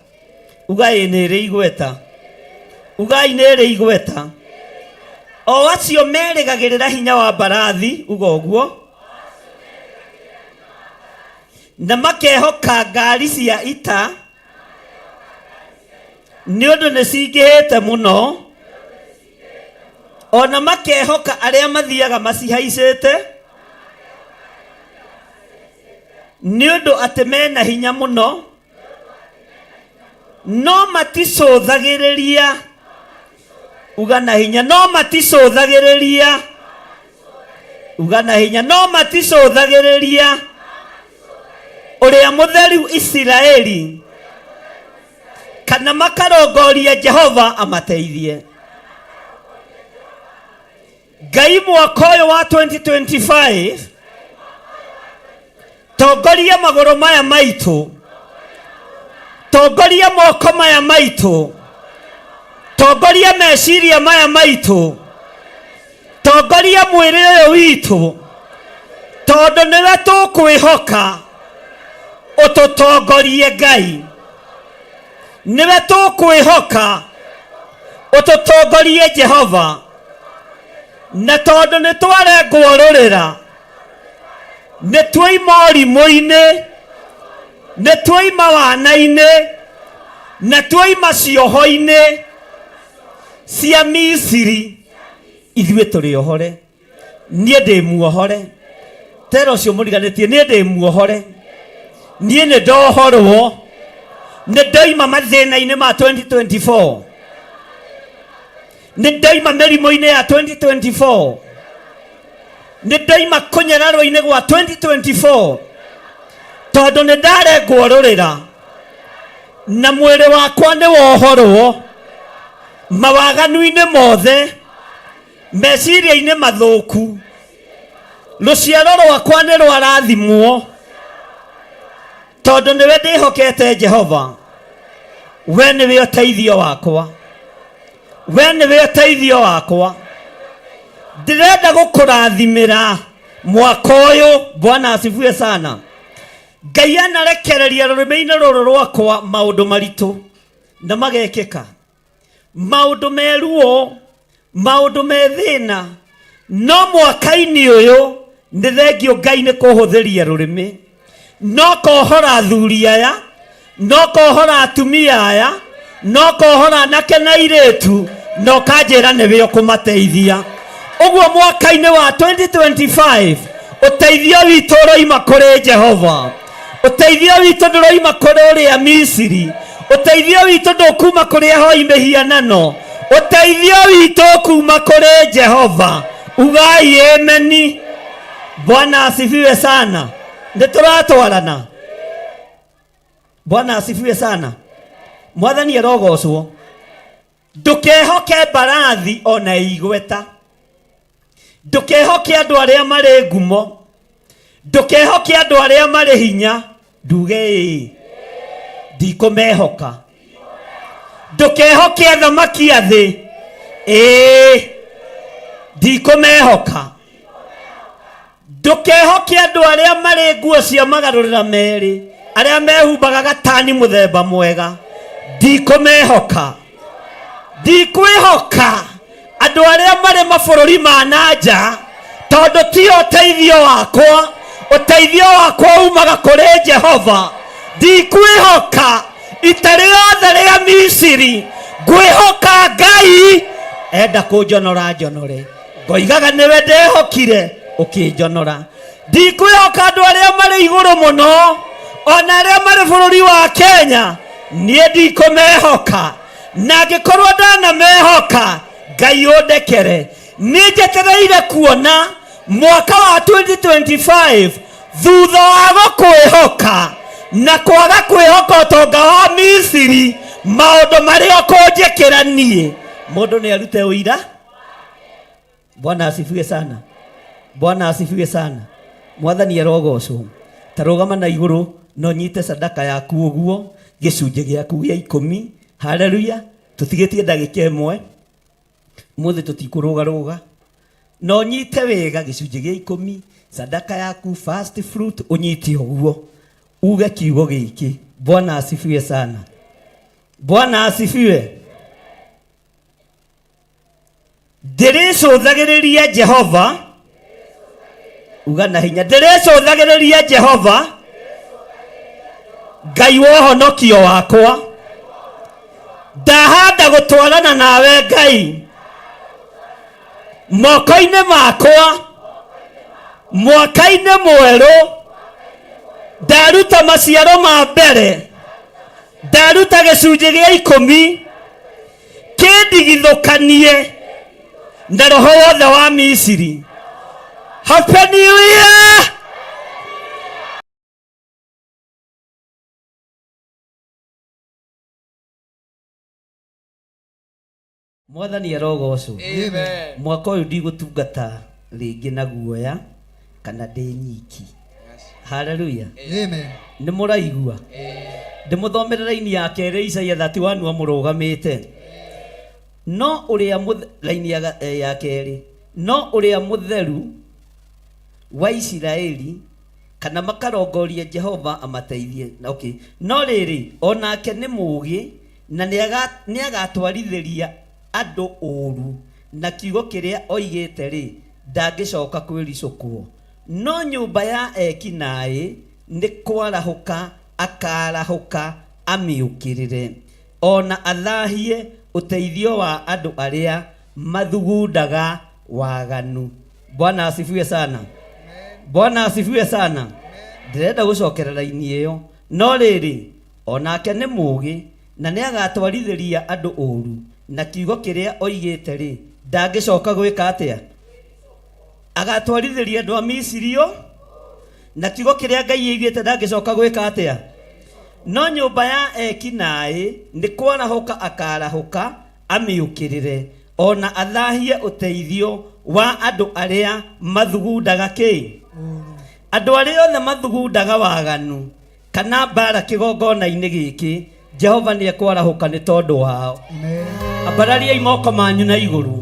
Ugai nĩ ĩrĩ igweta. Ugai nĩ ĩrĩ igweta. O acio merĩgagĩrĩra hinya wa mbarathi, uga ũguo, na makehoka ngari cia ita, nĩ ũndũ nĩ cingĩhĩte mũno, ona makehoka arĩa mathiaga macihaicĩte, nĩ ũndũ atĩ mena hinya mũno, no maticũthagĩrĩria. Uga na hinya, no maticũthagĩrĩria. Uga na hinya, no maticũthagĩrĩria Ũrĩa Mũtheru Isiraeli, kana makarongoria Jehova amateithie. Ngai, mwaka ũyũ wa 2025, tongoria magũrũ maya maitũ, tongoria moko maya maitũ, tongoria meciria maya maitũ, tongoria mwĩrĩ ũyũ witũ, tondũ nĩwe tũkwĩhoka ũtũtongorie. Ngai, nĩwe tũkwĩhoka ũtũtongorie, Jehova. Na tondũ nĩ twarengwo rũrĩra, nĩ tuoima ũrimũ-inĩ, nĩ tuoima wana-inĩ, na tuoima cioho-inĩ cia Misiri, ithuĩ tũrĩ ohore. Niĩ ndĩ muohore. Tera ũcio mũriganĩtie, niĩ ndĩ muohore, niĩ nĩ ndohorwo, nĩ ndoima mathĩna-inĩ ma 2024, nĩ ndoima mĩrimũ-inĩ ya 2024, nĩ ndoima kũnyararwo-inĩ gwa 2024, tondũ nĩ ndarengwo rũrĩra na mwĩrĩ wakwa nĩ wohorwo mawaganu-inĩ mothe, meciria-inĩ mathũku. Rũciaro rwakwa nĩ rwarathimwo, tondũ nĩwe ndĩhokete. Jehova, we nĩwe ũteithio wakwa, we nĩwe ũteithio wakwa. Ndĩrenda gũkũrathimĩra mwaka ũyũ. Bwana asifiwe sana. Ngai anarekereria rũrĩmĩ-inĩ rũrũ rwakwa maũndũ maritũ na magekĩka, maũndũ me ruo, maũndũ me thĩna, no mwaka-inĩ ũyũ nĩ thengio Ngai nĩ kũhũthĩria rũrĩmĩ, no kohora athuri aya, no kohora atumia aya, no kohora anake na airĩtu, na ũkanjĩra nĩwe ũkũmateithia. Ũguo mwaka-inĩ wa 2025 ũteithio witũ ũroima kũrĩ Jehova. Ũteithio witũ ndũroima kũrĩ ũrĩa Misiri, ũteithio witũ ndũkuma kũrĩ ahoi mĩhianano, ũteithio witũ kuma kũrĩ Jehova. Ugai ameni. Bwana asifiwe sana. Nĩ tũratwarana. Bwana asifiwe sana. Mwathani arogocwo. Ndũkehoke mbarathi ona igweta, ndũkehoke andũ arĩa marĩ ngumo, ndũkehoke andũ arĩa marĩ hinya. Nduge ĩĩ, ndikũmehoka. Ndũkehoke athamaki a thĩ, ĩĩ, ndikũmehoka. Ndũkehoke andũ arĩa marĩ nguo cia magarũrĩra merĩ, arĩa mehumbaga gatani mũthemba mwega, ndikũmehoka. Ndikwĩhoka andũ arĩa marĩ mabũrũri ma na nja, tondũ tio ũteithio wakwa. Ũteithio wakwa umaga kũrĩ Jehova. Ndikwĩhoka ita rĩothe rĩa Misiri, ngwĩhoka Ngai. Enda kũnjonora njonore, ngoigaga nĩwe ndehokire ũkĩnjonora. Ndikwĩhoka andũ arĩa marĩ igũrũ mũno, ona arĩa marĩ bũrũri wa Kenya, niĩ ndikũmehoka. Na angĩkorwo ndanamehoka, Ngai ũndekere. Nĩ njetereire kuona mwaka wa 2025 thutha wa gũkwĩhoka na kwaga kwĩhoka ũtonga wa Misiri, maũndũ marĩa ũkũnjĩkĩra niĩ. Mũndũ nĩ arute ũira. Bwana asifiwe sana. Bwana asifiwe sana. Mwathani arogocwo. Ta rũgama na igũrũ na ũnyite sadaka yaku ũguo, gĩcunjĩ gĩaku gĩa ikũmi. Haleluya. Tũtigĩtie ndagĩka ĩmwe. Mũthĩ tũtikũrũgarũga. Na ũnyite wega gĩcunjĩ gĩa 10, sadaka yaku, first fruit, ũnyite ũguo. Uge kiugo gĩkĩ. Bwana asifiwe sana. Bwana asifiwe. Ndĩrĩcũthagĩrĩria Jehova. Uga na hinya. Ndĩrĩcũthagĩrĩria Jehova. Ngai wa ũhonokio wakwa. Ndahanda gũtwarana nawe Ngai. Moko-inĩ makwa. Mwaka-inĩ mwerũ. Ndaruta maciaro ma mbere. Ndaruta gĩcunjĩ gĩa 10. Kĩndigithũkanie na roho wothe wa Misiri. Happy New Year! Mwathani arogocwo. Amen. Mwaka ũyũ ndigũtungata rĩngĩ na guoya kana ndĩ nyiki. Hallelujah. Amen. Nĩ mũraigua? Ndĩmũthomere raini ya kerĩ Isaia 31 amũrũgamĩte. No ũrĩa raini ya kerĩ, no ũrĩa mũtheru wa Isiraeli kana makarongoria Jehova amateithie. Okay. No rĩrĩ, onake nĩ mũũgĩ na nĩagatwarithĩria andũ ũũru, na kiugo kĩrĩa oigĩte rĩ, ndangĩcoka kwĩricũkwo. No nyũmba ya eki naĩ nĩ kwarahũka akarahũka amĩũkĩrĩre, ona athahie ũteithio wa andũ arĩa mathugundaga waganu. Bwana asifiwe sana. Bwana asifiwe sana. Ndĩrenda gũcokera raini ĩyo. No rĩrĩ, onake nĩ mũũgĩ na nĩagatwarithĩria andũ ũũru, na kiugo kĩrĩa oigĩte rĩ, ndangĩcoka gwĩka atĩa? Agatwarithĩria andũ a Misiri o, na kiugo kĩrĩa Ngai oigĩte ndangĩcoka gwĩka atĩa? No nyũmba ya eki naĩ nĩ kwarahũka akarahũka amĩũkĩrĩre, ona athahie ũteithio wa andũ arĩa mathugundaga kĩ? Andũ arĩa othe mathugundaga waganu kana mbara kĩgongona-inĩ gĩkĩ, Jehova nĩ ekwarahũka nĩ tondũ wao. Ambarariai moko manyu na igũrũ.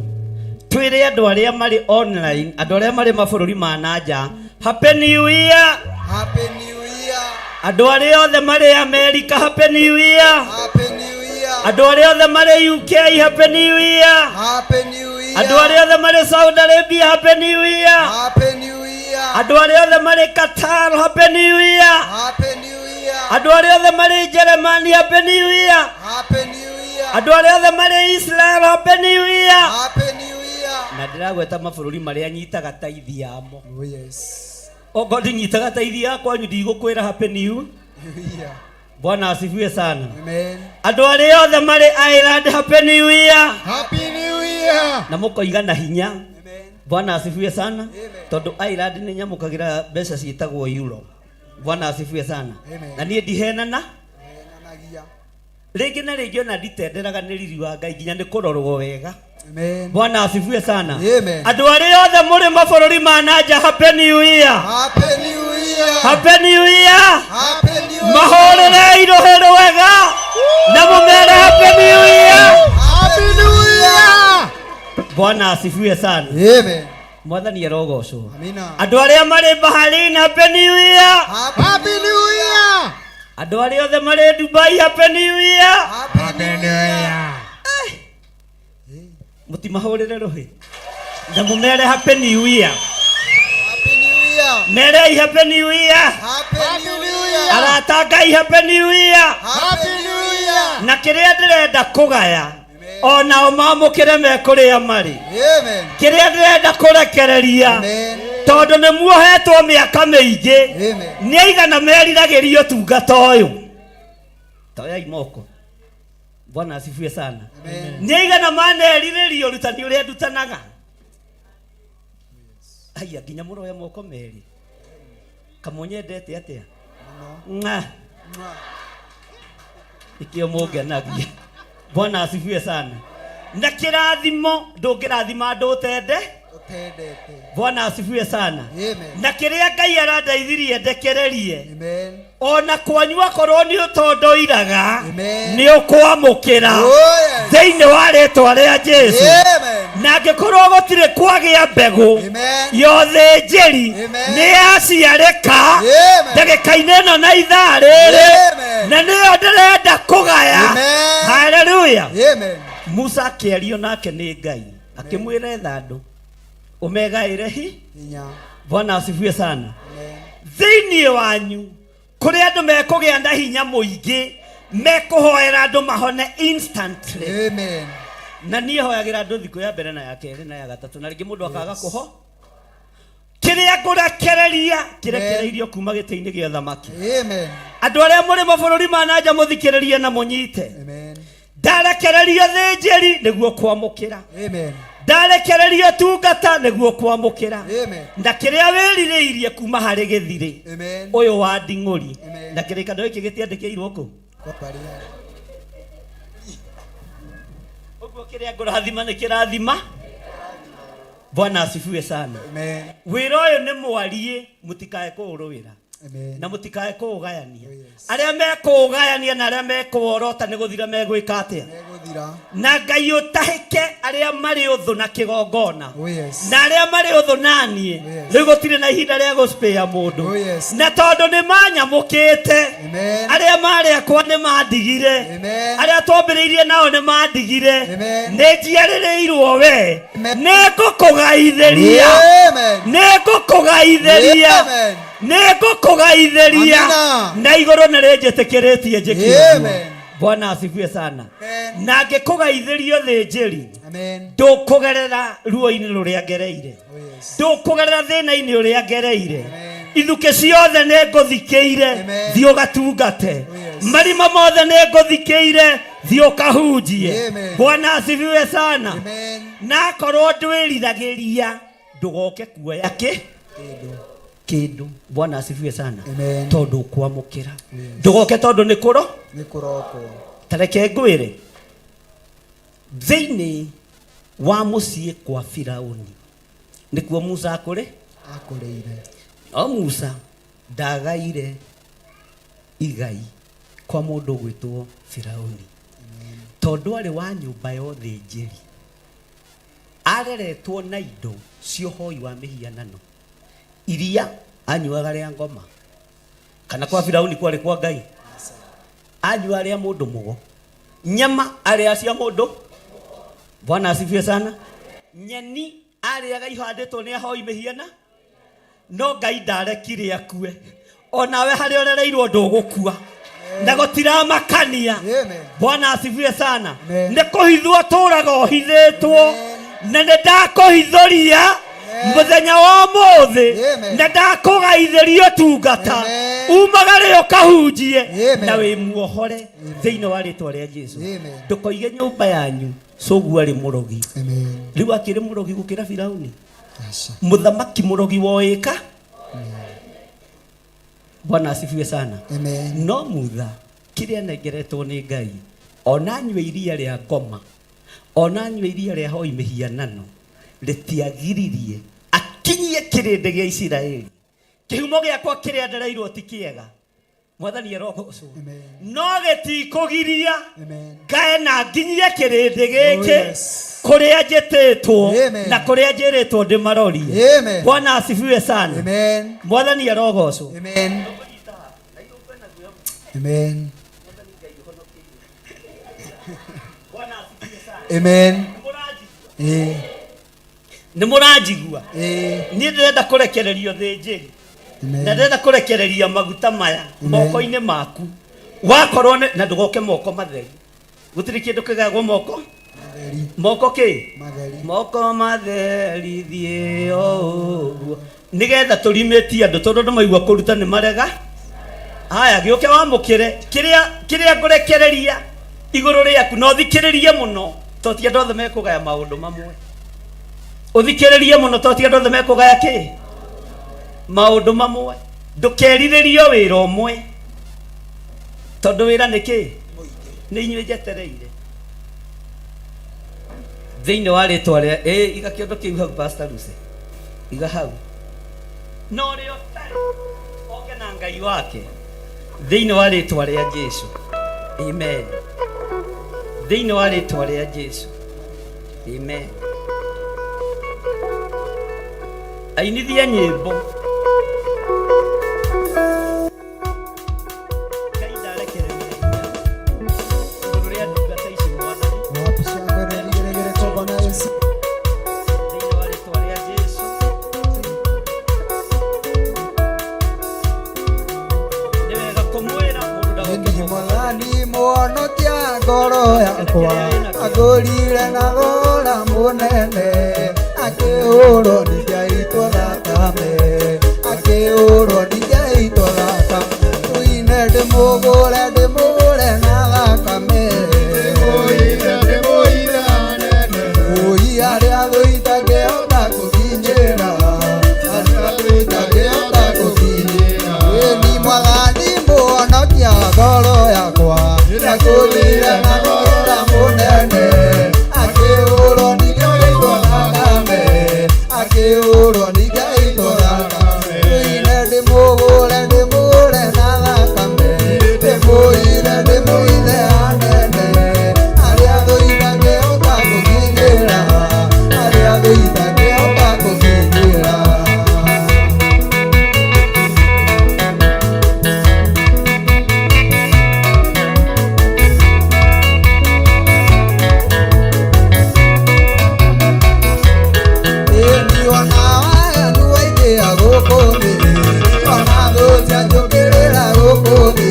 Twĩre andũ arĩa marĩ online, andũ arĩa marĩ mabũrũri ma na nja, Happy New Year! Happy New Year! Andũ arĩa othe marĩ America, Happy New Year! Happy New Year! Andũ arĩa othe marĩ UK, Happy New Year! Happy New Year! Andũ arĩa othe marĩ Saudi Arabia, Happy New Year! Happy New Year! Andũ arĩa othe marĩ Qatar, Happy New Year! Happy New Year! Andũ arĩa othe marĩ Germany, Happy New Year! Happy New Year! Andũ arĩa othe marĩ Israel, Happy New Year! Happy New Year! Na ndĩragweta mabũrũri marĩa nyitaga taithi yamo. Oh yes. Okorwo ndinyitaga taithi yakwa wanyu ndigũkwĩra Happy New Year. Bwana asifiwe sana. Amen. Andũ arĩa othe marĩ Ireland, Happy New Year! Happy New Year! Na mũkoiga na hinya. Amen. Bwana asifiwe sana. Amen. Tondũ Ireland nĩ nyamũkagĩra mbeca ciĩtagwo euro. Bwana asifiwe sana. Amen. Na niĩ ndihenana. Henanagia. Rĩngĩ na rĩngĩ ona nditenderaga nĩ riri wa Ngai nginya nĩ kũrorwo wega. Amen. Bwana asifiwe sana. Amen. Andũ arĩa othe mũrĩ mabũrũri ma na nja, Happy New Year! Happy New Year! Happy New Year! Happy New Year! Mahũrĩrei rũhĩ rwega na mũmere Happy New Year! Happy New Year! Bwana asifiwe sana. Amen. Mwathani arogocwo. Amina. Andũ arĩa marĩ Bahrain, Happy New Year! Happy New Year! Andũ arĩa othe marĩ Dubai, Happy New Year! Happy New Year! Mũtimahũrĩre rũhĩ na mũmere Happy New Year. Happy New Year! Merei Happy New Year! Happy New Year! Arata Ngai, Happy New Year! Happy New Year! Na kĩrĩa ndĩrenda kũgaya onao mamũkĩre me kũrĩa marĩ. Amen. Kĩrĩa ndĩrenda kũrekereria Amen. tondũ nĩ muohetwo mĩaka mĩingĩ Amen. nĩ aigana meriragĩria ũtungata ũyũ. Toyai moko. Bwana asifiwe sana. Amen. Nĩ aigana manerirĩria ũrutani ũrĩa ndutanaga. Aya nginya mũroya moko merĩ. Kamũnyendete atĩa? Mwah. Ikio mũngenagia. Bwana asifiwe sana. Na kĩrathimo ndũngĩrathima andũ ũtende. Ũtendete. Bwana asifiwe sana. Amen. Na kĩrĩa Ngai arandeithirie ndekererie, Amen. ona kwanyu akorwo nĩ ũtondoiraga, Amen. nĩ ũkwamũkĩra Oh, yes. thĩinĩ wa rĩtwa rĩa Jesu. Amen. Na angĩkorwo gũtirĩ kwagĩa mbegũ Amen. ya ũthĩnjĩri, Amen. nĩ yaciarĩka Amen. ndagĩka-inĩ ĩno na ithaa rĩrĩ, Amen. na nĩyo ndĩrenda kũgaya. Amen. Haleluya. Amen. Musa akĩario nake nĩ Ngai, akĩmwĩra etha andũ ũmegaĩre hi. Hinya. Bwana asifiwe sana. Amen. Thĩinĩ wanyu kũrĩ andũ mekũgĩa na hinya mũingĩ, mekũhoera andũ mahone instantly. Amen. Na niĩ hoyagĩra andũ thikũ ya mbere na ya kerĩ na ya gatatũ, na rĩngĩ mũndũ akaga kũho. Kĩrĩa ngũrekereria kĩrekereirio kuma gĩtĩ-inĩ gĩa thamaki. Amen. Andũ arĩa mũrĩ mabũrũri ma na nja, mũthikĩrĩrie na mũnyite. Amen. Ndarekererio thĩnjĩri nĩguo kwamũkĩra. Amen. Ndarekererio tungata nĩguo kwamũkĩra. Amen. Na kĩrĩa wĩrirĩirie kuma harĩ gĩthirĩ Amen. ũyũ wa nding'ũri. Amen. Na kĩrĩkanĩro gĩkĩ gĩtiandĩkĩirwo kũ Kwa baria. Ũguo kĩrĩa ngũrathima nĩ kĩrathima. Bwana asifiwe sana. Amen. Wĩra ũyũ nĩ mwariĩ, mũtikae kũũrũĩra Amen. na mũtikae kũũgayania. Oh, yes. Arĩa mekũũgayania na arĩa mekũworota nĩ gũthira megwĩka atĩa? Megũthira. Na Ngai ũtahĩke arĩa marĩ ũthũ na kĩgongona, Oh, yes. na arĩa marĩ ũthũ naniĩ. Oh, yes. Rĩu gũtirĩ na ihinda rĩa gũspĩa mũndũ. Oh, yes. Na tondũ nĩ manyamũkĩte, Amen. arĩa marĩ akwa nĩ mandigire, Amen. arĩa twambĩrĩirie nao nĩ mandigire, Amen. nĩ njiarĩrĩirwo we. Amen. Nĩ ngũkũgaithĩria. Amen. Nĩ ngũkũgaithĩria. Amen. Nĩ ngũkũgaithĩria. Amina. Na igũrũ nĩ rĩnjĩtĩkĩrĩtie njĩke ũguo. Amen. Bwana asifiwe sana. Amen. Na ngĩkũgaithĩrio thĩnjĩri, Amen. ndũkũgerera ruo-inĩ rũrĩa ngereire, Oh, yes. ndũkũgerera thĩna-inĩ ũrĩa ngereire. Amen. Ithukĩ ciothe nĩ ngũthikĩire, Amen. thiĩ ũgatungate. Oh, yes. Marima mothe nĩ ngũthikĩire, thiĩ ũkahunjie. Amen. Bwana asifiwe sana. Amen. Na akorwo ndwĩriragĩria, ndũgoke kuoya kĩ Kĩndũ. Kĩndũ. Bwana asifiwe sana. Amen. Tondũ ũkwamũkĩra, ndũgoke tondũ nĩ kũro. Nĩ kũrokwo. Tareke ngwĩre, thĩinĩ wa mũciĩ kwa Firauni nĩkuo Musa akũrĩ. Akũrĩire. No Musa ndagaire igai kwa mũndũ ũgwĩtwo Firauni, tondũ arĩ wa nyũmba ya ũthĩnjĩri, areretwo na indo cia ũhoi wa mĩhianano iria anyuaga rĩa ngoma. Kana kwa Firauni kwarĩ kwa Ngai? Anyua rĩa mũndũ mũgo, nyama arĩa cia mũndũ. Bwana asifiwe sana. Nyeni arĩaga ihandĩtwo nĩ ahoi mĩhiana, no Ngai ndarekire akue. Onawe harĩa ũrereirwo ndũgũkua na gũtiramakania. Amen. Bwana asifiwe sana. Amen. Nĩ kũhithwo tũraga ũhithĩtwo, na nĩ ndakũhithũria mũthenya wa ũmũthĩ, Amen. na ndakũgaithĩria ũtungata. Amen. Umagare ũkahunjie Amen. na wĩ muohore thĩinĩ wa rĩtwa rĩa Jesu. Amen. Ndũkoige nyũmba yanyu cũguo arĩ mũrogi. Amen. Rĩu akĩrĩ mũrogi gũkĩra Firauni, Aca. mũthamaki mũrogi woĩka. Bwana asifiwe sana. Amen. No mutha kĩrĩa anengeretwo nĩ Ngai, ona anyue iria rĩa ngoma, ona anyue iria rĩa hoi mĩhianano, rĩtiagiririe akinyie kĩrĩndĩ gĩa Isiraeli. Kĩhumo gĩakwa kĩrĩa ndereirwo ti kĩega, Mwathani arogocwo, Amen. no gĩtikũgiria Amen. ngae na nginyie kĩrĩndĩ gĩkĩ Oh, yes. kũrĩa njĩtĩtwo Amen. na kũrĩa njĩrĩtwo ndĩmarorie. Amen. Bwana asifiwe sana. Amen. Mwathani arogocwo. Amen. Amen. Amen. Eh. Nĩ mũranjigua? Eh. Niĩ ndĩrenda kũrekererio thĩnjĩri na Amen. ndĩrenda kũrekereria maguta maya Amen. moko-inĩ maku, wakorwo na ndũgoke moko matheri. Gũtirĩ kĩndũ kĩgagwo moko. Matheri. Moko kĩ? Matheri. Moko matheri thiĩ o ũguo, nĩgetha tũrimĩtie andũ, tondũ andũ maigua kũruta nĩ marega. Haya, gĩũke wamũkĩre kĩrĩa kĩrĩa ngũrekereria igũrũ rĩaku, na ũthikĩrĩrie mũno, to ti andũ othe mekũgaya maũndũ mamwe. Ũthikĩrĩrie mũno, to ti andũ othe mekũgaya kĩ maũndũ mamwe. Ndũkerirĩrio wĩra ũmwe, tondũ wĩra nĩ kĩ? Nĩ inyuĩ njetereire. Thĩinĩ wa rĩtwa rĩa ĩ iga kĩondo kĩu hau Pastor Lucy. Iga hau. Na ũrĩa ũtarĩ oke na Ngai wake thĩinĩ wa rĩtwa rĩa Jesu. Amen. Thĩinĩ wa rĩtwa rĩa Jesu. Amen. Ainithia nyĩmbo. Ngai ndarekereria hinya igũrũ rĩa ndungata ici Mwathani. Wapi shangwe na vigelegele kwa Bwana Yesu. Thĩinĩ wa rĩtwa rĩa Jesu. Nĩ wega kũmwĩra mũndũ ndagoke Nĩ moko. Mwathani mũhonokia ngoro yakwa angũrire na thogora mũnene akĩhũrwo nĩ njaitwo thakame akĩhũrwo nĩ njaitwo thakame tũine ndĩmũgũre ndĩmũgũre na thakame Oi arĩa thũ itangĩhota kũkinyĩra arĩa thũ itangĩhota kũkinyĩra Ĩni Mwathani mũhonokia ngoro yakwa ndakũrire na thogora mũnene akĩhũrwo nĩ njaitwo thakame akĩhũrwo nĩ njaitwo thakame Tũine ndĩmũgũre ndĩmũgũre na thakame ndĩmũire ndĩmũire anene arĩa thũ itangĩhota kũkinyĩra arĩa thũ itangĩhota kũkinyĩra. Ĩni ona waganu waingĩha gũkũ thĩ ona thũ cianjũkĩrĩra gũkũ thĩ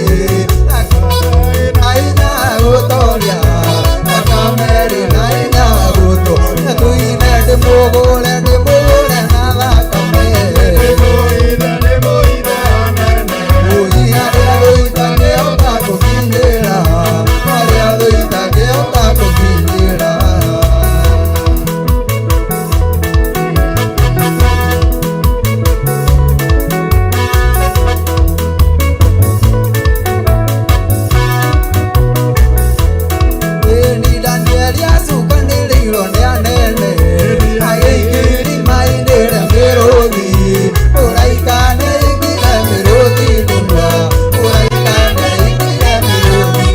na hinya gũtoria thakame ĩrĩ na hinya gũtoria tũine ndĩmũgũre ndĩmũgũre na thakame Oi arĩa thũ itangĩhota kũkinyĩra arĩa thũ itangĩhota kũkinyĩra. Ĩni Danieli acukanĩrĩirwo nĩ anene agĩikio irima-inĩ rĩa mĩrũthi mũraika nĩaingire mĩrũthi ndũma mũraika nĩaingire mĩrũthi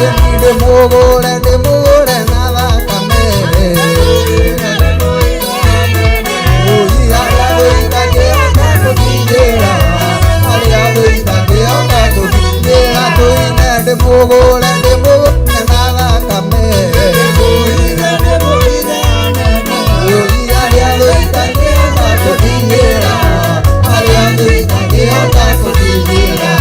Ĩni ndĩmũgũre ndĩmũgũre na thakame Oi arĩa thũ itangĩhota kũkinyĩra arĩa thũ itangĩhota kũkinyĩra tũine ndĩmũgũre ndĩmũgũre na thakame Oi arĩa thũ itangĩhota kũkinyĩra arĩa thũ itangĩhota kũkinyĩra.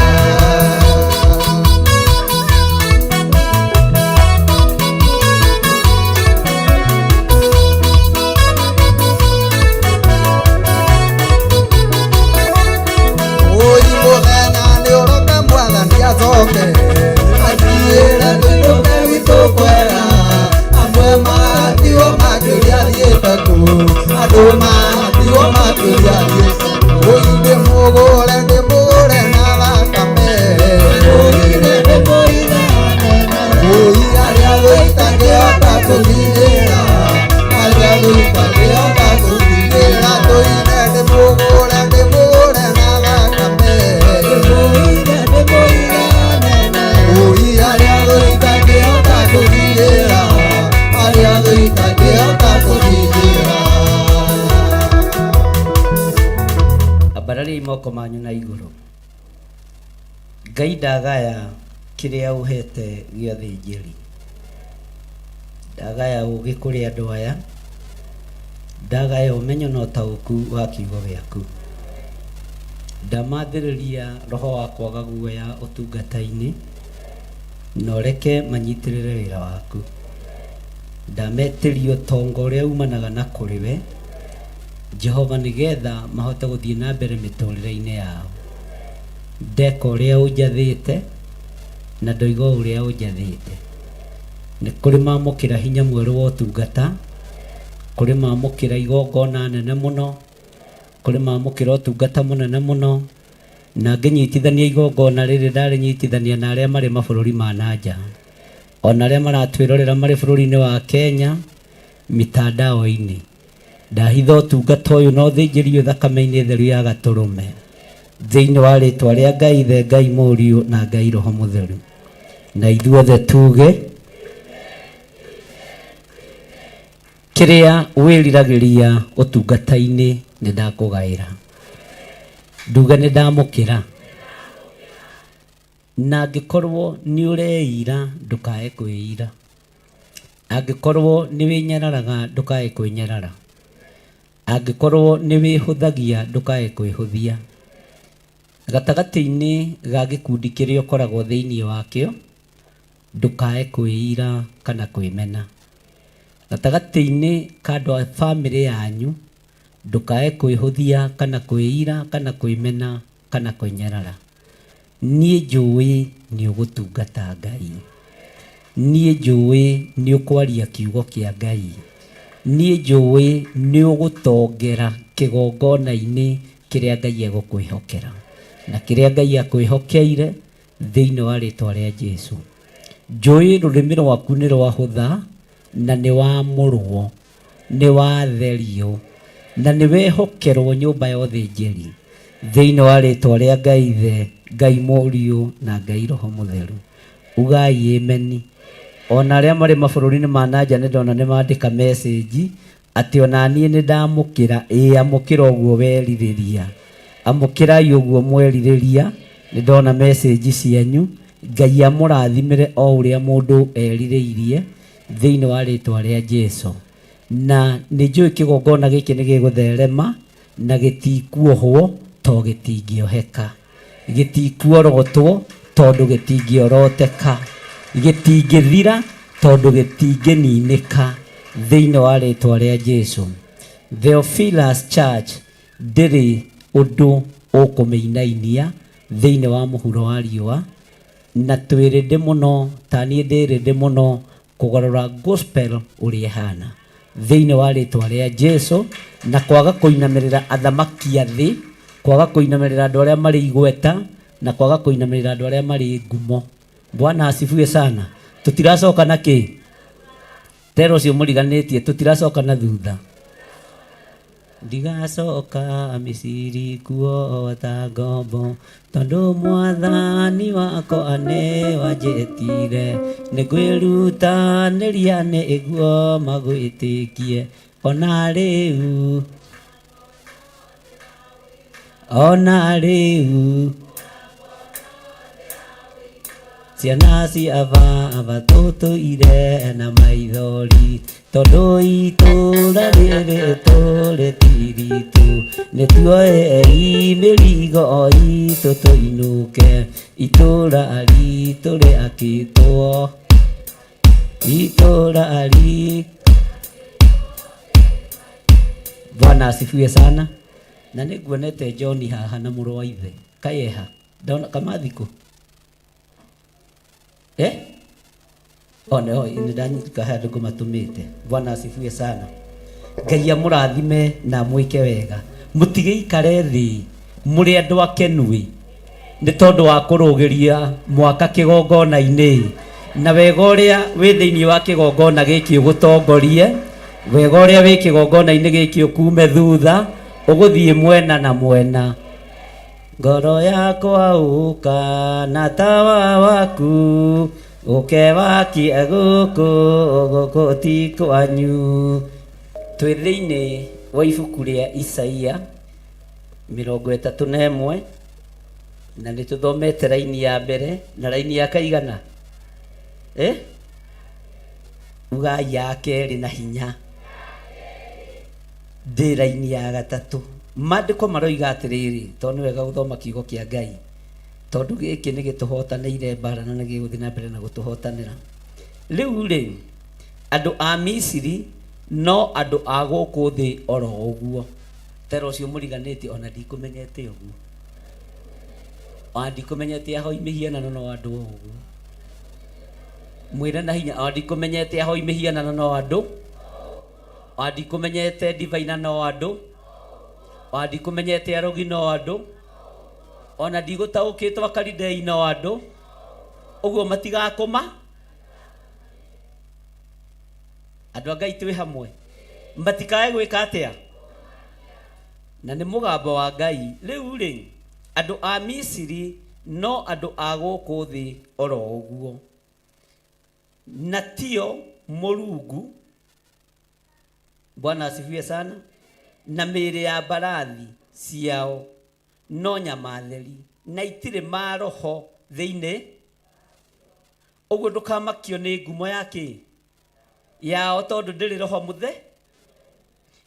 Oi mũthenya nĩ ũroka Mwathani acoke athiĩre tũinũke gwitũ kwega amwe matigwo makĩũria thiĩte kũ andũ matigwo makĩũria thiĩte kũ Oi ndĩmũgũre ndĩmũgũre na thakame Oi arĩa thũ itangĩhota kũkinyĩra arĩa thũ itangĩhota kũkinyĩra tũine ndĩmũgũre ndĩmũgũre na thakame Oi arĩa thũ itangĩhota kũkinyĩra arĩa thũ itangĩhota kũkinyĩra. Ambarariai moko manyu na igũrũ. Ngai ndagaya kĩrĩa ũhete gĩa thĩnjĩri. Ndagaya ũũgĩ kũrĩ andũ aya. Ndagaya ũmenyo na ũtaũku wa kiugo gĩaku. Ndamathĩrĩria roho wa kwaga guoya ũtungata-inĩ na ũreke manyitĩrĩre wĩra waku. Ndametĩria ũtonga ũrĩa umanaga na kũrĩ we Jehova nĩgetha mahote gũthiĩ na mbere mĩtũrĩre-inĩ yao. Ndeka ũrĩa ũnjathĩte na ndoiga o ũrĩa ũnjathĩte. Nĩ kũrĩ mamũkĩra hinya mwerũ wa ũtungata, kũrĩ mamũkĩra igongona nene mũno, kũrĩ mamũkĩra ũtungata mũnene mũno, na ngĩnyitithania igongona rĩrĩ ndarĩnyitithania na arĩa marĩ mabũrũri ma na nja, ona arĩa maratwĩrorera marĩ bũrũri-inĩ wa Kenya, Mitandao-inĩ. Ndahitha ũtungata ũyũ na ũthĩnjĩrio thakame-inĩ theru ya Gatũrũme. Thĩinĩ wa rĩtwa rĩa Ngai Ithe, Ngai Mũriũ na Ngai Roho Mũtheru. Na ithuothe tuge kĩrĩa wĩriragĩria ũtungata-inĩ nĩ ndakũgaĩra. Nduge nĩ ndamũkĩra. Na angĩkorwo nĩ ũreira ndũkae kwĩira. Angĩkorwo nĩ wĩnyararaga ndũkae kwĩnyarara. Angĩkorwo nĩ wĩhũthagia ndũkae kwĩhũthia. Gatagatĩ-inĩ ga gĩkundi kĩrĩa ũkoragwo thĩinĩ wakĩo, ndũkae kwĩira kana kwĩmena. Gatagatĩ-inĩ ka andũ a bamĩrĩ yanyu, ndũkae kwĩhũthia kana kwĩira kana kwĩmena kana kwĩnyarara. Niĩ njũĩ nĩ ũgũtungata Ngai. Niĩ njũĩ nĩ ũkwaria kiugo kĩa Ngai. Niĩ njũĩ nĩ ũgũtongera kĩgongona-inĩ kĩrĩa Ngai egũkwĩhokera. Na kĩrĩa Ngai akwĩhokeire thĩinĩ wa rĩtwa rĩa Jesu. Njũĩ rũrĩmĩ rwaku nĩ rwahũtha na nĩ wamũrwo, nĩ watherio, na nĩ wehokerwo nyũmba ya ũthĩnjĩri thĩinĩ wa rĩtwa rĩa Ngai Ithe, Ngai Mũriũ na Ngai Roho Mũtheru. Ugai ameni. Ona arĩa marĩ mabũrũri-inĩ ma nanja nĩ ndona nĩ mandĩka message atĩ ona niĩ nĩ ndamũkĩra. Ĩĩ, amũkĩra ũguo werirĩria, amũkĩrai ũguo mwerirĩria. Nĩ ndona message cianyu. Ngai amũrathimĩre o ũrĩa mũndũ erirĩirie thĩinĩ wa rĩtwa rĩa Jesu. Na nĩ njũĩ kĩgongona gĩkĩ nĩ gĩgũtherema na gĩtikuohwo to gĩtingĩoheka, gĩtikuorotwo tondũ gĩtingĩoroteka, gĩtingĩthira tondũ gĩtingĩninĩka thĩinĩ wa rĩtwa rĩa Jesu. Theophilus Church ndĩrĩ ũndũ ũkũmĩinainia thĩinĩ wa mũhuro wa riũa, na twĩrĩndĩ mũno ta niĩ ndĩrĩndĩ mũno kũgarũra gospel ũrĩa ĩhana thĩinĩ wa rĩtwa rĩa Jesu, na kwaga kũinamĩrĩra athamaki a thĩ, kwaga kũinamĩrĩra andũ arĩa marĩ igweta, na kwaga kũinamĩrĩra andũ arĩa marĩ ngumo. Bwana asifiwe sana. Tũtiracoka na kĩ tero ũcio mũriganĩtie, tũtiracoka na thutha. Ndigacoka Misiri kuo ta ngombo, tondũ mwathani wakwa nĩ wanjĩtire, nĩ ngwĩrutanĩria nĩguo magwĩtĩkie ona rĩu, ona rĩu. Ciana cia baba tũtũire na maithori, tondũ itũra rĩrĩ tũrĩ ti ritũ, nĩ tuoei mĩrigo itũ tũinũke, itũra ritũ rĩakĩtwo, itũra ritũ. Bwana asifiwe sana. Na nĩ nguonete John haha na mũrũ wa ithe kayeha ndona kamathiko one nĩ ndanyita handũ ngũmatũmĩte. Bwana asifiwe sana. Ngai amũrathime na amwĩke wega. Mũtigĩikare thĩ mũrĩ andũ akenu nĩ tondũ wa kũrũgĩria mwaka kĩgongona-inĩ, na wega ũrĩa wĩ thĩinĩ wa kĩgongona gĩkĩ ũgũtongorie, wega ũrĩa wĩ kĩgongona-inĩ gĩkĩ ũkume thutha, ũgũthiĩ mwena na mwena. Ngoro yakwa ũka na tawa waku, ũke wakie gũkũ, gũkũ ti kwanyu. Twĩ thĩinĩ wa ibuku rĩa Isaia 31, na nĩ tũthomete raini ya mbere na raini ya kaigana ugai ya kerĩ na hinya, ndĩ raini ya gatatũ. Maandĩko maroiga atĩrĩrĩ, tondũ nĩ wega gũthoma kiugo kĩa Ngai, tondũ gĩkĩ nĩ gĩtũhotanĩire mbara na nĩ gĩgũthiĩ na mbere na gũtũhotanĩra. Rĩu rĩ, andũ a Misiri no andũ a gũkũ thĩ oro ũguo. Tera ũcio mũriganĩtie ona ndikũmenyete ũguo, ona ndikũmenyete ahoi mĩhianano no andũ o ũguo. Mwĩre na hinya, ona ndikũmenyete ahoi mĩhianano no andũ, ona ndikũmenyete divaina no andũ, ona ndikũmenyete arogi no andũ, ona ndigũtaũkĩtwo akaridei no andũ. Ũguo matigakũma. Andũ a Ngai twĩ hamwe. Matikae gwĩka atĩa? Na nĩ mũgambo wa Ngai. Rĩu rĩ, andũ a Misiri no andũ a gũkũ thĩ oro ũguo, na tio Mũrungu. Bwana asifiwe sana. Na mĩĩrĩ ya mbarathi ciao no nyama theri, na itirĩ maroho thĩinĩ. Ũguo ndũkamakio nĩ ngumo ya kĩ yao, tondũ ndĩrĩ roho mũthe.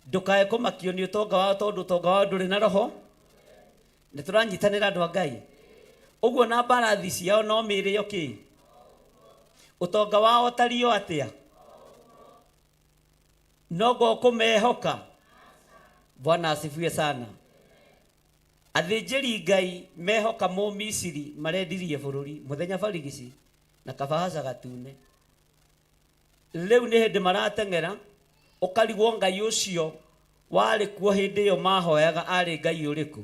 Ndũkae kũmakio nĩ ũtonga wao, tondũ ũtonga wao ndũrĩ na roho. Nĩ tũranyitanĩra, andũ a Ngai? Ũguo na mbarathi ciao no mĩĩrĩ yo kĩ, ũtonga wao ũtariĩ o atĩa? No ngo kũmehoka. Bwana asifiwe sana. Athĩnjĩri Ngai mehoka Mũmisiri marendirie bũrũri mũthenya barigici na kabahaca gatune. Rĩu nĩ hĩndĩ marateng'era, ũkarigwo Ngai ũcio warĩ kuo hĩndĩ ĩyo mahoyaga arĩ Ngai ũrĩkũ.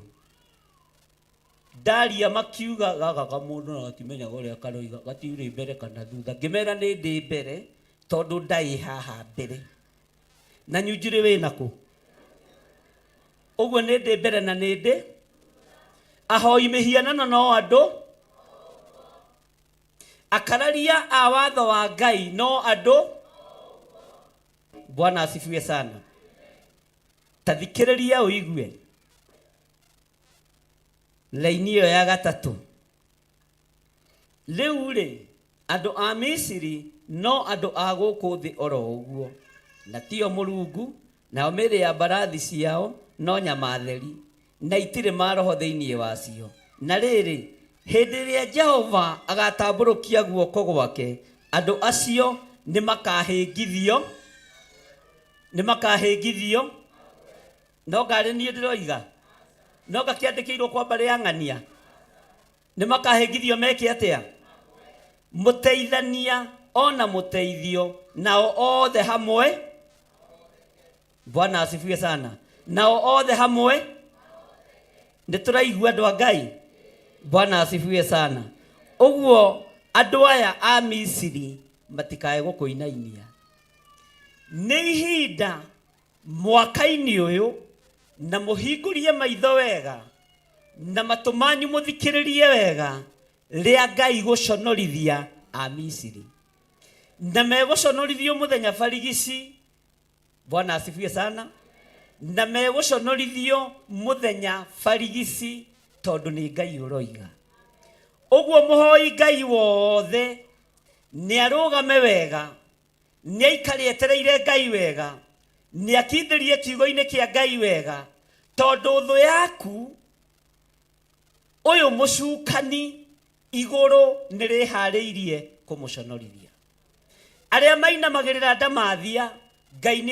Ndaria makiuga gaka kamũndũ na gatimenyaga ũrĩa karoiga, gatiurĩ mbere kana thutha. Ngĩmera nĩ ndĩ mbere, tondũ ndaĩ haha mbere na nyunjurĩ wĩna kũ. Ũguo nĩ ndĩ mbere na nĩ ndĩ ahoi mĩhianano no andũ, akararia a watho wa Ngai no andũ. Bwana asifiwe sana. Ta thikĩrĩria ũigue laini ĩyo ya gatatũ. Rĩu rĩ, andũ a Misiri no andũ a gũkũ thĩ oro ũguo, na tio Mũrungu, nao mĩĩrĩ ya mbarathi ciao no nyama theri, na itirĩ maroho thĩinĩ wacio. Na rĩrĩ, hĩndĩ ĩrĩa Jehova agatambũrũkia guoko gwake, andũ acio nĩ makahĩngithio, nĩ makahĩngithio. No ngarĩ niĩ ndĩroiga, no ngakĩandĩkĩirwo kwa mbarĩ ya ng'ania. Nĩ makahĩngithio meke atĩa? Mũteithania ona mũteithio, nao othe hamwe. Bwana asifiwe sana. Nao othe hamwe. Nĩ tũraigua, andũ a Ngai? Bwana asifiwe sana. Ũguo andũ aya a Misiri matikae gũkũinainia. Nĩ ihinda mwaka-inĩ ũyũ, na mũhingũrie maitho wega na matũ manyu mũthikĩrĩrie wega, rĩa Ngai gũconorithia a Misiri, na megũconorithio mũthenya barigici. Bwana asifiwe sana. Na megũconorithio mũthenya barigici, tondũ nĩ Ngai ũroiga ũguo. Mũhoi Ngai wothe nĩ arũgame wega, nĩ aikare etereire Ngai wega, nĩ akindĩrie kiugo-inĩ kĩa Ngai wega, tondũ thũ yaku ũyũ mũcukani, igũrũ nĩ rĩharĩirie kũmũconorithia. Arĩa mainamagĩrĩra ndamathia, Ngai nĩ